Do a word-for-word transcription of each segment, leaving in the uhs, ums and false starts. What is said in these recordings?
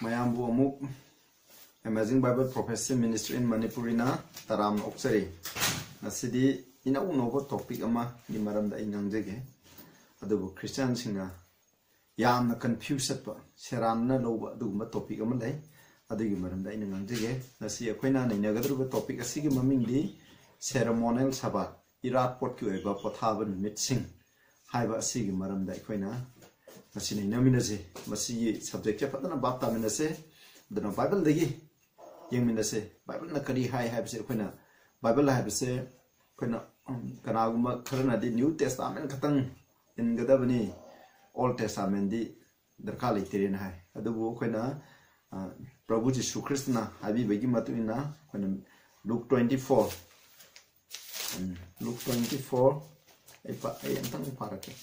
ꯃꯌꯥꯝꯕꯨ ꯑꯃꯨꯛ Amazing Bible Prophecy Ministry in Manipurina ꯇꯔꯥꯝꯅ ꯑꯣꯛꯆꯔꯤ꯫ ꯉꯁꯤꯗꯤ ꯏꯅꯧ ꯅꯧꯕ topic ꯑꯃꯒꯤ ꯃꯔꯝꯗ ꯑꯩ ꯉꯥꯡꯖꯒꯦ꯫ ꯑꯗꯨꯕꯨ Christianꯁꯤꯡꯅ ꯌꯥꯝꯅ confuse ꯆꯠꯄ, ꯁꯦꯔꯥꯟꯅ ꯂꯧꯕ ꯑꯗꯨꯒꯨꯝꯕ topic ꯑꯃ ꯂꯩ꯫ ꯑꯗꯨꯒꯤ ꯃꯔꯝꯗ ꯑꯩꯅ ꯉꯥꯡꯖꯒꯦ꯫ ꯉꯁꯤ ꯑꯩꯈꯣꯏꯅ ꯅꯩꯅꯒꯗꯧꯔꯤꯕ topic ꯑꯁꯤꯒꯤ ꯃꯃꯤꯡꯗꯤ Ceremonial Sabbath, ꯏꯔꯥꯠꯄꯣꯠꯀꯤ ꯑꯣꯏꯕ ꯄꯣꯊꯥꯕ ꯅꯨꯃꯤꯠꯁꯤꯡ ꯍꯥꯏꯕ ꯑꯁꯤꯒꯤ ꯃꯔꯝꯗ ꯑꯩꯈꯣꯏꯅ ꯉꯁꯤ ꯅꯩꯅꯃꯤꯟꯅꯁꯤ꯫ ꯃꯁꯤꯒꯤ subjectꯁꯦ ꯐꯖꯅ ꯚꯥꯞ ꯇꯥꯃꯤꯟꯅꯁꯦ꯫ ꯑꯗꯨꯅ Bibleꯗꯒꯤ ꯌꯦꯡꯃꯤꯟꯅꯁꯦ꯫ Bibleꯅ ꯀꯔꯤ ꯍꯥꯏ ꯍꯥꯏꯕꯁꯦ ꯑꯩꯈꯣꯏꯅ, Bible ꯍꯥꯏꯕꯁꯦ ꯑꯩꯈꯣꯏꯅ, ꯎꯝ, ꯀꯅꯥꯒꯨꯝꯕ ꯈꯔꯅꯗꯤ New Testament ꯈꯛꯇꯪ ꯏꯟꯒꯗꯕꯅꯤ, Old Testamentꯗꯤ ꯗꯔꯀꯥꯔ ꯂꯩꯇꯔꯦꯅ ꯍꯥꯏ꯫ ꯑꯗꯨꯕꯨ ꯑꯩꯈꯣꯏꯅ, ꯑ, ꯄ꯭ꯔꯚꯨ ꯖꯤꯁꯨ ꯈ꯭ꯔꯤꯁꯇꯅ ꯍꯥꯏꯕꯤꯕꯒꯤ ꯃꯇꯨꯡ ꯏꯟꯅ ꯑꯩꯈꯣꯏꯅ Luke twenty four, ꯎꯝ, Luke twenty four, ꯑꯩ ꯄꯥ-, ꯑꯩ ꯑꯝꯇꯪ ꯄꯥꯔꯛꯀꯦ꯫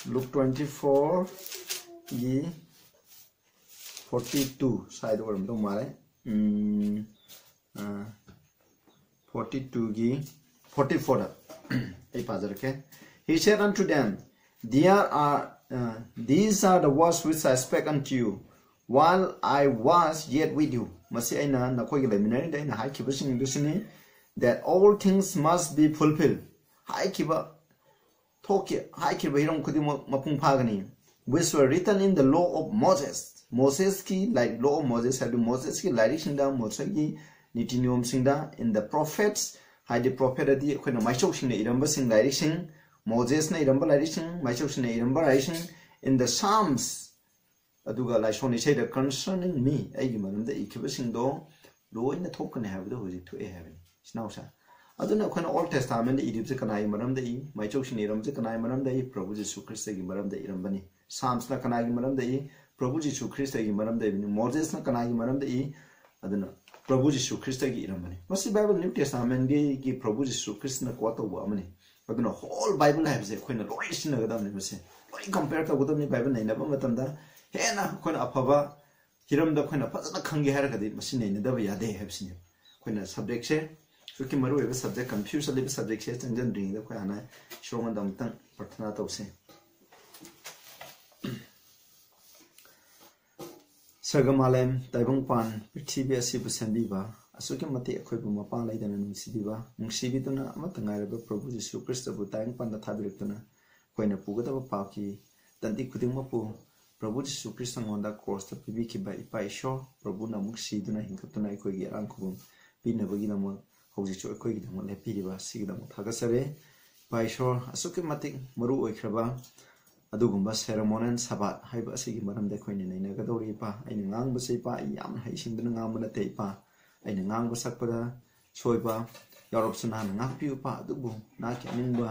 Luke twenty fourꯒꯤ forty two ꯁ꯭ꯋꯥꯏꯗ ꯑꯣꯏꯔꯝꯗꯧ ꯃꯥꯜꯂꯦ꯫ ꯎꯝ, ꯑ, forty twoꯒꯤ forty fourꯗ ꯑꯩ ꯄꯥꯖꯔꯛꯀꯦ꯫ He said unto them, "There are, uh, these are the words which I spake unto you while I was yet with you." ꯃꯁꯤ ꯑꯩꯅ ꯅꯈꯣꯏꯒ ꯂꯩꯃꯤꯟꯅꯔꯤꯉꯩꯗ ꯑꯩꯅ ꯍꯥꯏꯈꯤꯕꯁꯤꯡ ꯑꯗꯨꯁꯨꯅꯤ, that all things must be fulfilled. ꯍꯥꯏꯈꯤꯕ ꯊꯣꯛꯈꯤ, ꯍꯥꯏꯈꯤꯕ ꯍꯤꯔꯝ ꯈꯨꯗꯤꯡꯃꯛ ꯃꯄꯨꯡ ꯐꯥꯒꯅꯤ꯫ Which were written in the law of Moses. ꯃꯣꯁꯦꯁꯀꯤ Lai-, law of Moses ꯍꯥꯏꯕꯗꯤ ꯃꯣꯁꯦꯁꯀꯤ ꯂꯥꯏꯔꯤꯛꯁꯤꯡꯗ, ꯃꯣꯁꯦꯒꯤ ꯅꯤꯇꯤ ꯅꯤꯌꯣꯝꯁꯤꯡꯗ, in the prophets, ꯍꯥꯏꯗꯤ prophet ꯑꯗꯤ ꯑꯩꯈꯣꯏꯅ ꯃꯥꯏꯆꯧꯁꯤꯡꯅ ꯏꯔꯝꯕꯁꯤꯡ, ꯂꯥꯏꯔꯤꯛꯁꯤꯡ, ꯃꯣꯖꯦꯁꯅ ꯏꯔꯝꯕ ꯂꯥꯏꯔꯤꯛꯁꯤꯡ, ꯃꯥꯏꯆꯧꯁꯤꯡꯅ ꯏꯔꯝꯕ ꯂꯥꯏꯔꯤꯛꯁꯤꯡ, in the Psalms, ꯑꯗꯨꯒ ꯂꯥꯏꯁꯣꯟ ꯏꯁꯩꯗ concerning me, ꯑꯩꯒꯤ ꯃꯔꯝꯗ ꯏꯈꯤꯕꯁꯤꯡꯗꯣ ꯂꯣꯏꯅ ꯊꯣꯛꯀꯅꯤ ꯍꯥꯏꯕꯗꯣ ꯍꯧꯖꯤꯛ ꯊꯣꯛꯑꯦ ꯍꯥꯏꯕꯅꯤ, ꯏꯆꯤꯟ ꯏꯅꯥꯎꯁꯦ꯫ ꯑꯗꯨꯅ ꯑꯩꯈꯣꯏꯅ Old Testamentꯗ ꯏꯔꯤꯕꯁꯦ ꯀꯅꯥꯒꯤ ꯃꯔꯝꯗ ꯏ? ꯃꯥꯏꯆꯧꯁꯤꯡꯅ ꯏꯔꯝꯕꯁꯦ ꯀꯅꯥꯒꯤ ꯃꯔꯝꯗ ꯏ? ꯄ꯭ꯔꯚꯨ ꯖꯤꯁꯨ ꯈ꯭ꯔꯤꯁꯇꯒꯤ ꯃꯔꯝꯗ ꯏꯔꯝꯕꯅꯤ꯫ Psalmsꯅ ꯀꯅꯥꯒꯤ ꯃꯔꯝꯗ ꯏ? ꯄ꯭ꯔꯚꯨ ꯖꯤꯁꯨ ꯈ꯭ꯔꯤꯁꯇꯒꯤ ꯃꯔꯝꯗ ꯏꯕꯅꯤ꯫ ꯃꯣꯖꯦꯁꯅ ꯀꯅꯥꯒꯤ ꯃꯔꯝꯗ ꯏ? ꯑꯗꯨꯅ ꯄ꯭ꯔꯚꯨ ꯖꯤꯁꯨ ꯈ꯭ꯔꯤꯁꯇꯒꯤ ꯏꯔꯝꯕꯅꯤ꯫ ꯃꯁꯤ Bible New Testamentꯒꯤ, ꯒꯤ ꯄ꯭ꯔꯚꯨ ꯖꯤꯁꯨ ꯈ꯭ꯔꯤꯁꯇꯅ quote ꯇꯧꯕ ꯑꯃꯅꯤ꯫ ꯑꯗꯨꯅ whole Bible ꯍꯥꯏꯕꯁꯦ ꯑꯩꯈꯣꯏꯅ ꯂꯣꯏ ꯁꯤꯖꯤꯟꯅꯒꯗꯕꯅꯤ꯫ ꯃꯁꯦ ꯂꯣꯏ compare ꯇꯧꯒꯗꯕꯅꯤ꯫ Bible ꯅꯩꯅꯕ ꯃꯇꯝꯗ ꯍꯦꯟꯅ ꯑꯩꯈꯣꯏꯅ ꯑꯐꯕ ꯍꯤꯔꯝꯗ ꯑꯩꯈꯣꯏꯅ ꯐꯖꯅ ꯈꯪꯒꯦ ꯍꯥꯏꯔꯒꯗꯤ ꯃꯁꯤ ꯅꯩꯅꯗꯕ ꯌꯥꯗꯦ ꯍꯥꯏꯕꯁꯤꯅꯦ꯫ ꯑꯩꯈꯣꯏꯅ subjectꯁꯦ ꯑꯁꯨꯛꯀꯤ ꯃꯔꯨꯑꯣꯏꯕ ꯁꯕꯖꯦꯛ, ꯀꯟꯐ꯭ꯌꯨꯁ ꯆꯠꯂꯤꯕ ꯁꯕꯖꯦꯛꯁꯦ ꯆꯪꯁꯤꯟꯗ꯭ꯔꯤꯉꯩꯗ ꯑꯩꯈꯣꯏ ꯍꯥꯟꯅ ꯏꯁꯣꯔꯉꯣꯟꯗ ꯑꯃꯨꯛꯇꯪ ꯄ꯭ꯔꯊꯅꯥ ꯇꯧꯁꯦ꯫ ꯁꯔꯒ ꯃꯥꯂꯦꯝ, ꯇꯥꯏꯕꯪꯄꯥꯟ, ꯄ꯭ꯔꯤꯊꯤꯕꯤ ꯑꯁꯤꯕꯨ ꯁꯦꯝꯕꯤꯕ, ꯑꯁꯨꯛꯀꯤ ꯃꯇꯤꯛ ꯑꯩꯈꯣꯏꯕꯨ ꯃꯄꯥꯡ ꯂꯩꯗꯅ ꯅꯨꯡꯁꯤꯕꯤꯕ, ꯅꯨꯡꯁꯤꯕꯤꯗꯨꯅ ꯑꯃꯠꯇ ꯉꯥꯏꯔꯕ ꯄ꯭ꯔꯚꯨ ꯖꯤꯁꯨ ꯈ꯭ꯔꯤꯁꯇꯕꯨ ꯇꯥꯏꯕꯪꯄꯥꯟꯗ ꯊꯥꯕꯤꯔꯛꯇꯨꯅ ꯑꯩꯈꯣꯏꯅ ꯄꯨꯒꯗꯕ ꯄꯥꯞꯀꯤ ꯇꯟꯗꯤ ꯈꯨꯗꯤꯡꯃꯛꯄꯨ ꯄ꯭ꯔꯚꯨ ꯖꯤꯁꯨ ꯈ꯭ꯔꯤꯁꯇꯉꯣꯟꯗ ꯀ꯭ꯔꯣꯁꯇ ꯄꯤꯕꯤꯈꯤꯕ ꯏꯄꯥ ꯏꯁꯣꯔ, ꯄ꯭ꯔꯚꯨꯅ ꯑꯃꯨꯛ ꯁꯤꯗꯨꯅ ꯍꯤꯡꯒꯠꯇꯨꯅ ꯑꯩꯈꯣꯏꯒꯤ ꯑꯔꯥꯟ ꯈꯨꯕꯝ ꯄꯤꯅꯕꯒꯤꯗꯃꯛ ꯍꯧꯖꯤꯛꯁꯨ ꯑꯩꯈꯣꯏꯒꯤꯗꯃꯛ ꯂꯦꯞꯄꯤꯔꯤꯕ ꯑꯁꯤꯒꯤꯗꯃꯛ ꯊꯥꯒꯠꯆꯔꯤ꯫ ꯏꯄꯥ ꯏꯁꯣꯔ, ꯑꯁꯨꯛꯀꯤ ꯃꯇꯤꯛ ꯃꯔꯨ ꯑꯣꯏꯈ꯭ꯔꯕ ꯑꯗꯨꯒꯨꯝꯕ ꯁꯦꯔꯦꯃꯣꯅꯤꯌꯦꯜ ꯁꯕꯥꯠ ꯍꯥꯏꯕ ꯑꯁꯤꯒꯤ ꯃꯔꯝꯗ ꯑꯩꯈꯣꯏꯅ ꯅꯩꯅꯒꯗꯧꯔꯤ꯫ ꯏꯄꯥ, ꯑꯩꯅ ꯉꯥꯡꯕꯁꯦ, ꯏꯄꯥ, ꯑꯩ ꯌꯥꯝꯅ ꯍꯩꯁꯤꯡꯗꯨꯅ ꯉꯥꯡꯕ ꯅꯠꯇꯦ꯫ ꯏꯄꯥ, ꯑꯩꯅ ꯉꯥꯡꯕ ꯁꯛꯄꯗ ꯁꯣꯏꯕ ꯌꯥꯎꯔꯕꯁꯨ ꯅꯍꯥꯛꯅ ꯉꯥꯛꯄꯤꯌꯨ, ꯏꯄꯥ꯫ ꯑꯗꯨꯕꯨ ꯅꯍꯥꯛꯀꯤ ꯑꯅꯤꯡꯕ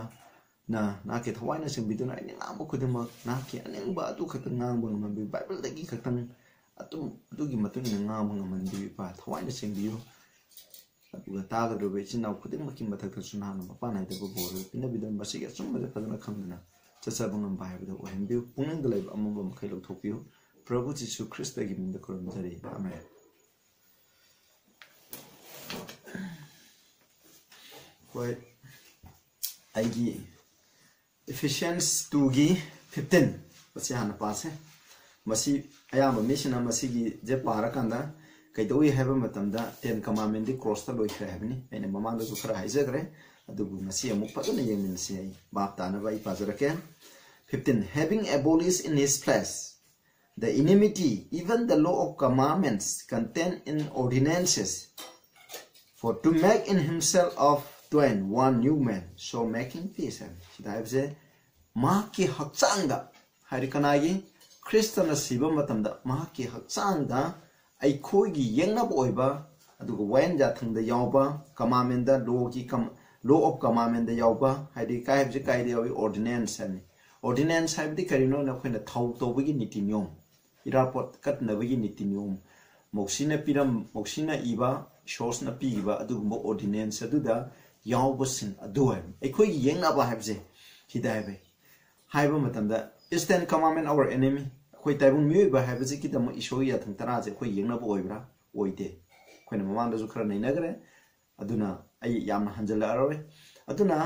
ꯅ ꯅꯍꯥꯛꯀꯤ ꯊꯋꯥꯏꯅ ꯆꯦꯟꯕꯤꯗꯨꯅ ꯑꯩꯅ ꯉꯥꯡꯕ ꯈꯨꯗꯤꯡꯃꯛ ꯅꯍꯥꯛꯀꯤ ꯑꯅꯤꯡꯕ ꯑꯗꯨ ꯈꯛꯇꯪ ꯉꯥꯡꯕ ꯉꯝꯍꯟꯕꯤꯌꯨ꯫ ꯕꯥꯏꯕꯜꯗꯒꯤ ꯈꯛꯇꯪ ꯑꯗꯨꯝ, ꯑꯗꯨꯒꯤ ꯃꯇꯨꯡ ꯏꯟꯅ ꯉꯥꯡꯕ ꯉꯝꯍꯟꯕꯤꯌꯨ, ꯏꯄꯥ꯫ ꯊꯋꯥꯏꯅ ꯆꯦꯟꯕꯤꯌꯨ꯫ ꯑꯗꯨꯒ ꯇꯥꯒꯗꯧꯔꯤꯕ ꯏꯆꯤꯟ ꯏꯅꯥꯎ ꯈꯨꯗꯤꯡꯃꯛꯀꯤ ꯃꯊꯛꯇꯁꯨ ꯅꯍꯥꯛꯅ ꯃꯄꯥꯟ ꯅꯥꯏꯗꯕ ꯕꯣꯔ ꯑꯗꯨ ꯄꯤꯅꯕꯤꯗꯨꯅ ꯃꯁꯤꯒꯤ ꯑꯆꯨꯝꯕꯗ ꯐꯖꯅ ꯈꯪꯗꯨꯅ ꯆꯠꯆꯕ ꯉꯝꯕ ꯍꯥꯏꯕꯗꯨ ꯑꯣꯏꯍꯟꯕꯤꯌꯨ꯫ ꯄꯨꯛꯅꯤꯡꯗ ꯂꯩꯕ ꯑꯃꯝꯕ ꯃꯈꯩ ꯂꯧꯊꯣꯛꯄꯤꯌꯨ꯫ ꯄ꯭ꯔꯚꯨ ꯖꯤꯁꯨ ꯈ꯭ꯔꯤꯁꯇꯒꯤ ꯃꯤꯡꯗ ꯈꯨꯔꯨꯝꯖꯔꯤ꯫ ꯑꯥꯃꯦꯟ꯫ ꯍꯣꯏ, ꯑꯩꯒꯤ Ephesians two ꯒꯤ fifteen, ꯃꯁꯤ ꯍꯥꯟꯅ ꯄꯥꯁꯦ꯫ ꯃꯁꯤ ꯑꯌꯥꯝꯕ ꯃꯤꯁꯤꯡꯅ ꯃꯁꯤꯒꯤꯁꯦ ꯄꯥꯔꯀꯥꯟꯗ ꯀꯩꯗꯧꯏ ꯍꯥꯏꯕ ꯃꯇꯝꯗ, ꯇꯦꯟ ꯀꯃꯥꯟꯃꯦꯟꯗꯤ ꯀ꯭ꯔꯣꯁꯇ ꯂꯣꯏꯈ꯭ꯔꯦ ꯍꯥꯏꯕꯅꯤ꯫ ꯑꯩꯅ ꯃꯃꯥꯡꯗꯁꯨ ꯈꯔ ꯍꯥꯏꯖꯈ꯭ꯔꯦ, ꯑꯗꯨꯕꯨ ꯉꯁꯤ ꯑꯃꯨꯛ ꯐꯖꯅ ꯌꯦꯡꯃꯤꯟꯅꯁꯤ꯫ ꯑꯩ ꯚꯥꯞ ꯇꯥꯅꯕ ꯑꯩ ꯄꯥꯖꯔꯛꯀꯦ꯫ Fifteen, having abolished in his flesh the enmity, even the law of commandments contained in ordinances, for to make in himself of twain one new man, so making peace ꯍꯥꯏꯕ꯫ ꯁꯤꯗ ꯍꯥꯏꯕꯁꯦ, ꯃꯍꯥꯛꯀꯤ ꯍꯛꯆꯥꯡꯗ, ꯍꯥꯏꯗꯤ ꯀꯅꯥꯒꯤ? ꯈ꯭ꯔꯤꯁꯇꯅ ꯁꯤꯕ ꯃꯇꯝꯗ ꯃꯍꯥꯛꯀꯤ ꯍꯛꯆꯥꯡꯗ ꯑꯩꯈꯣꯏꯒꯤ ꯌꯦꯛꯅꯕ ꯑꯣꯏꯕ, ꯑꯗꯨꯒ ꯋꯥꯌꯦꯟ ꯌꯥꯊꯪꯗ ꯌꯥꯎꯕ, ꯀꯃꯥꯟꯃꯦꯟꯗ, ꯂꯣꯒꯤ ꯀꯝ-, law of commandment ꯇ ꯌꯥꯎꯕ, ꯍꯥꯏꯗꯤ ꯀꯥꯏ ꯍꯥꯏꯕꯁꯤ ꯀꯥꯏꯗ ꯌꯥꯎꯏ? Ordinance ꯍꯥꯏꯕꯅꯤ꯫ Ordinance ꯍꯥꯏꯕꯗꯤ ꯀꯔꯤꯅꯣ? ꯑꯩꯈꯣꯏꯅ ꯊꯧ ꯇꯧꯕꯒꯤ ꯅꯤꯇꯤ ꯅꯤꯌꯣꯝ, ꯏꯔꯥꯕꯣꯠ ꯀꯠꯅꯕꯒꯤ ꯅꯤꯇꯤ ꯅꯤꯌꯣꯝ, ꯃꯧꯁꯤꯅ ꯄꯤꯔꯝ-, ꯃꯧꯁꯤꯅ ꯏꯕ, ꯏꯁꯣꯔꯅ ꯄꯤꯈꯤꯕ ꯑꯗꯨꯒꯨꯝꯕ ordinance ꯑꯗꯨꯗ ꯌꯥꯎꯕꯁꯤꯡ ꯑꯗꯨ ꯍꯥꯏꯕꯅꯤ꯫ ꯑꯩꯈꯣꯏꯒꯤ ꯌꯦꯛꯅꯕ ꯍꯥꯏꯕꯁꯦ ꯁꯤꯗ ꯍꯥꯏꯕ꯫ ꯍꯥꯏꯕ ꯃꯇꯝꯗ, is ten commandment our enemy? ꯑꯩꯈꯣꯏ ꯇꯥꯏꯕꯪ ꯃꯤꯑꯣꯏꯕ ꯍꯥꯏꯕꯁꯤꯒꯤꯗꯃꯛ ꯏꯁꯣꯔꯒꯤ ꯌꯥꯊꯪ ꯇꯔꯥꯁꯦ ꯑꯩꯈꯣꯏ ꯌꯦꯛꯅꯕ ꯑꯣꯏꯕ꯭ꯔꯥ? ꯑꯣꯏꯗꯦ꯫ ꯑꯩꯈꯣꯏꯅ ꯃꯃꯥꯡꯗꯁꯨ ꯈꯔ ꯅꯩꯅꯈ꯭ꯔꯦ꯫ ꯑꯗꯨꯅ ꯑꯩ ꯌꯥꯝꯅ ꯍꯟꯖꯤꯜꯂꯛꯑꯔꯣꯏ꯫ ꯑꯗꯨꯅ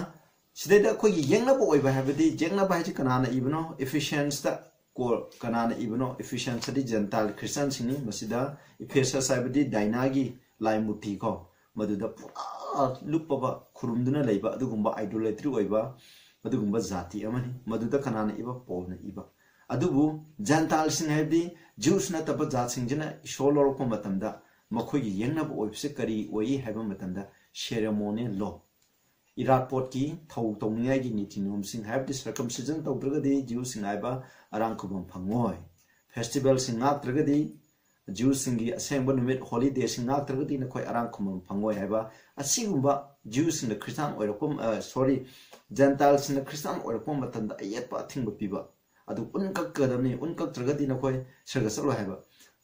ꯁꯤꯗꯩꯗ ꯑꯩꯈꯣꯏꯒꯤ ꯌꯦꯛꯅꯕ ꯑꯣꯏꯕ ꯍꯥꯏꯕꯗꯤ, ꯌꯦꯛꯅꯕ ꯍꯥꯏꯁꯤ ꯀꯅꯥꯅ ꯏꯕꯅꯣ? Ephesians ꯀꯣ ꯀꯅꯥꯅ ꯏꯕꯅꯣ? Ephesians ꯗꯤ Gentile Christian ꯁꯤꯡꯅꯤ꯫ ꯃꯁꯤꯗ Ephesus ꯍꯥꯏꯕꯗꯤ Diana ꯒꯤ ꯂꯥꯏ ꯃꯨꯔꯇꯤ ꯀꯣ, ꯃꯗꯨꯗ ꯄꯨꯔꯥ ꯂꯨꯞꯄꯕ, ꯈꯨꯔꯨꯝꯗꯨꯅ ꯂꯩꯕ ꯑꯗꯨꯒꯨꯝꯕ idolatry ꯑꯣꯏꯕ ꯑꯗꯨꯒꯨꯝꯕ ꯖꯥꯇꯤ ꯑꯃꯅꯤ꯫ ꯃꯗꯨꯗ ꯀꯅꯥꯅ ꯏꯕ? ꯄꯣꯜꯅ ꯏꯕ꯫ ꯑꯗꯨꯕꯨ Gentile ꯁꯤꯡ ꯍꯥꯏꯕꯗꯤ Jews ꯅꯠꯇꯕ ꯖꯥꯠꯁꯤꯡꯁꯤꯅ ꯏꯁꯣꯔ ꯂꯧꯔꯛꯄ ꯃꯇꯝꯗ ꯃꯈꯣꯏꯒꯤ ꯌꯦꯛꯅꯕ ꯑꯣꯏꯕꯁꯤ ꯀꯔꯤ ꯑꯣꯏ ꯍꯥꯏꯕ ꯃꯇꯝꯗ, ceremonial law, ꯏꯔꯥꯠꯄꯣꯠꯀꯤ ꯊꯧ ꯇꯧꯅꯤꯡꯉꯥꯏꯒꯤ ꯅꯤꯇꯤ ꯅꯤꯌꯣꯝꯁꯤꯡ, ꯍꯥꯏꯕꯗꯤ circumcision ꯇꯧꯗ꯭ꯔꯒꯗꯤ Jews ꯁꯤꯡ ꯍꯥꯏꯕ ꯑꯔꯥꯡ ꯈꯨꯕꯝ ꯐꯪꯉꯣꯏ꯫ Festival ꯁꯤꯡ ꯉꯥꯛꯇ꯭ꯔꯒꯗꯤ Jews ꯁꯤꯡꯒꯤ ꯑꯁꯦꯡꯕ ꯅꯨꯃꯤꯠ, holiday ꯁꯤꯡ ꯉꯥꯛꯇ꯭ꯔꯒꯗꯤ ꯅꯈꯣꯏ ꯑꯔꯥꯡ ꯈꯨꯕꯝ ꯐꯪꯉꯣꯏ ꯍꯥꯏꯕ ꯑꯁꯤꯒꯨꯝꯕ Jews ꯁꯤꯡꯅ Christian ꯑꯣꯏꯔꯛꯄ, ꯑ, sorry, Gentile ꯁꯤꯡꯅ Christian ꯑꯣꯏꯔꯛꯄ ꯃꯇꯝꯗ ꯑꯌꯦꯠꯄ ꯑꯊꯤꯡꯕ ꯄꯤꯕ꯫ ꯑꯗꯨ ꯎꯟ ꯀꯛꯀꯗꯕꯅꯤ, ꯎꯟ ꯀꯛꯇ꯭ꯔꯒꯗꯤ ꯅꯈꯣꯏ ꯁꯔꯒ ꯆꯠꯂꯣꯏ ꯍꯥꯏꯕ꯫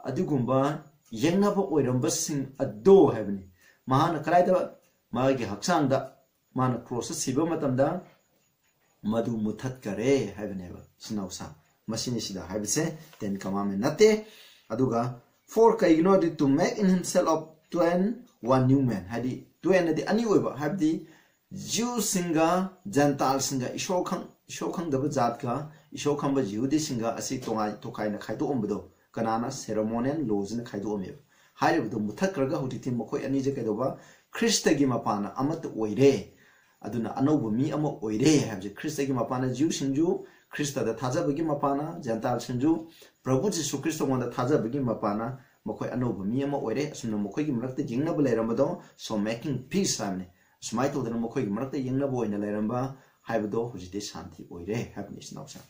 ꯑꯗꯨꯒꯨꯝꯕ ꯌꯦꯛꯅꯕ ꯑꯣꯏꯔꯝꯕꯁꯤꯡ ꯑꯗꯣ ꯍꯥꯏꯕꯅꯤ꯫ ꯃꯍꯥꯛꯅ ꯀꯗꯥꯏꯗ? ꯃꯥꯒꯤ ꯍꯛꯆꯥꯡꯗ ꯃꯥꯅ cross ꯇ ꯁꯤꯕ ꯃꯇꯝꯗ ꯃꯗꯨ ꯃꯨꯊꯠꯈꯔꯦ ꯍꯥꯏꯕꯅꯦꯕ꯫ ꯁꯤꯅꯧꯁꯥ ꯃꯁꯤꯅꯤ ꯁꯤꯗ ꯍꯥꯏꯕꯁꯦ Ten Commandment ꯅꯠꯇꯦ꯫ ꯑꯗꯨꯒ four ꯀꯩꯒꯤꯅꯣ ꯍꯥꯏꯗꯤ, to make in himself of twain one new man, ꯍꯥꯏꯗꯤ twain ꯑꯗꯤ ꯑꯅꯤ ꯑꯣꯏꯕ, ꯍꯥꯏꯕꯗꯤ Jews ꯁꯤꯡꯒ Gentile ꯁꯤꯡꯒ, ꯏꯁꯣꯔ ꯈꯪ-, ꯏꯁꯣꯔ ꯈꯪꯗꯕ ꯖꯥꯠꯀ ꯏꯁꯣꯔ ꯈꯪꯕ ꯌꯤꯍꯨꯗꯤꯁꯤꯡꯒ ꯑꯁꯤ ꯇꯣꯉꯥꯏ ꯇꯣꯈꯥꯏꯅ ꯈꯥꯏꯗꯣꯛꯑꯝꯕꯗꯣ ꯀꯅꯥꯅ? Ceremonial law ꯁꯤꯅ ꯈꯥꯏꯗꯣꯛꯑꯝꯃꯦꯕ꯫ ꯍꯥꯏꯔꯤꯕꯗꯣ ꯃꯨꯊꯠꯈ꯭ꯔꯒ ꯍꯧꯖꯤꯛꯇꯤ ꯃꯈꯣꯏ ꯑꯅꯤꯁꯦ ꯀꯩꯗꯧꯕ? ꯈ꯭ꯔꯤꯁꯇꯒꯤ ꯃꯄꯥꯟꯅ ꯑꯃꯠꯇ ꯑꯣꯏꯔꯦ꯫ ꯑꯗꯨꯅ ꯑꯅꯧꯕ ꯃꯤ ꯑꯃ ꯑꯣꯏꯔꯦ ꯍꯥꯏꯕꯁꯦ, ꯈ꯭ꯔꯤꯁꯇꯒꯤ ꯃꯄꯥꯟꯅ Jew ꯁꯤꯡꯁꯨ, ꯈ꯭ꯔꯤꯁꯇꯗ ꯊꯥꯖꯕꯒꯤ ꯃꯄꯥꯟꯅ Gentile ꯁꯤꯡꯁꯨ, ꯄ꯭ꯔꯚꯨ ꯖꯤꯁꯨ ꯈ꯭ꯔꯤꯁꯇꯉꯣꯟꯗ ꯊꯥꯖꯕꯒꯤ ꯃꯄꯥꯟꯅ ꯃꯈꯣꯏ ꯑꯅꯧꯕ ꯃꯤ ꯑꯃ ꯑꯣꯏꯔꯦ꯫ ꯑꯁꯨꯝꯅ ꯃꯈꯣꯏꯒꯤ ꯃꯔꯛꯇ ꯌꯦꯡꯅꯕ ꯂꯩꯔꯝꯕꯗꯣ, so making peace ꯍꯥꯏꯕꯅꯤ꯫ ꯑꯁꯨꯃꯥꯏꯅ ꯇꯧꯗꯅ ꯃꯈꯣꯏꯒꯤ ꯃꯔꯛꯇ ꯌꯦꯡꯅꯕ ꯑꯣꯏꯅ ꯂꯩꯔꯝꯕ ꯍꯥꯏꯕꯗꯣ ꯍꯧꯖꯤꯛꯇꯤ ꯁꯥꯟꯇꯤ ꯑꯣꯏꯔꯦ ꯍꯥꯏꯕꯅꯤ, ꯏꯆꯤꯟ ꯏꯅꯥꯎꯁꯤꯡ꯫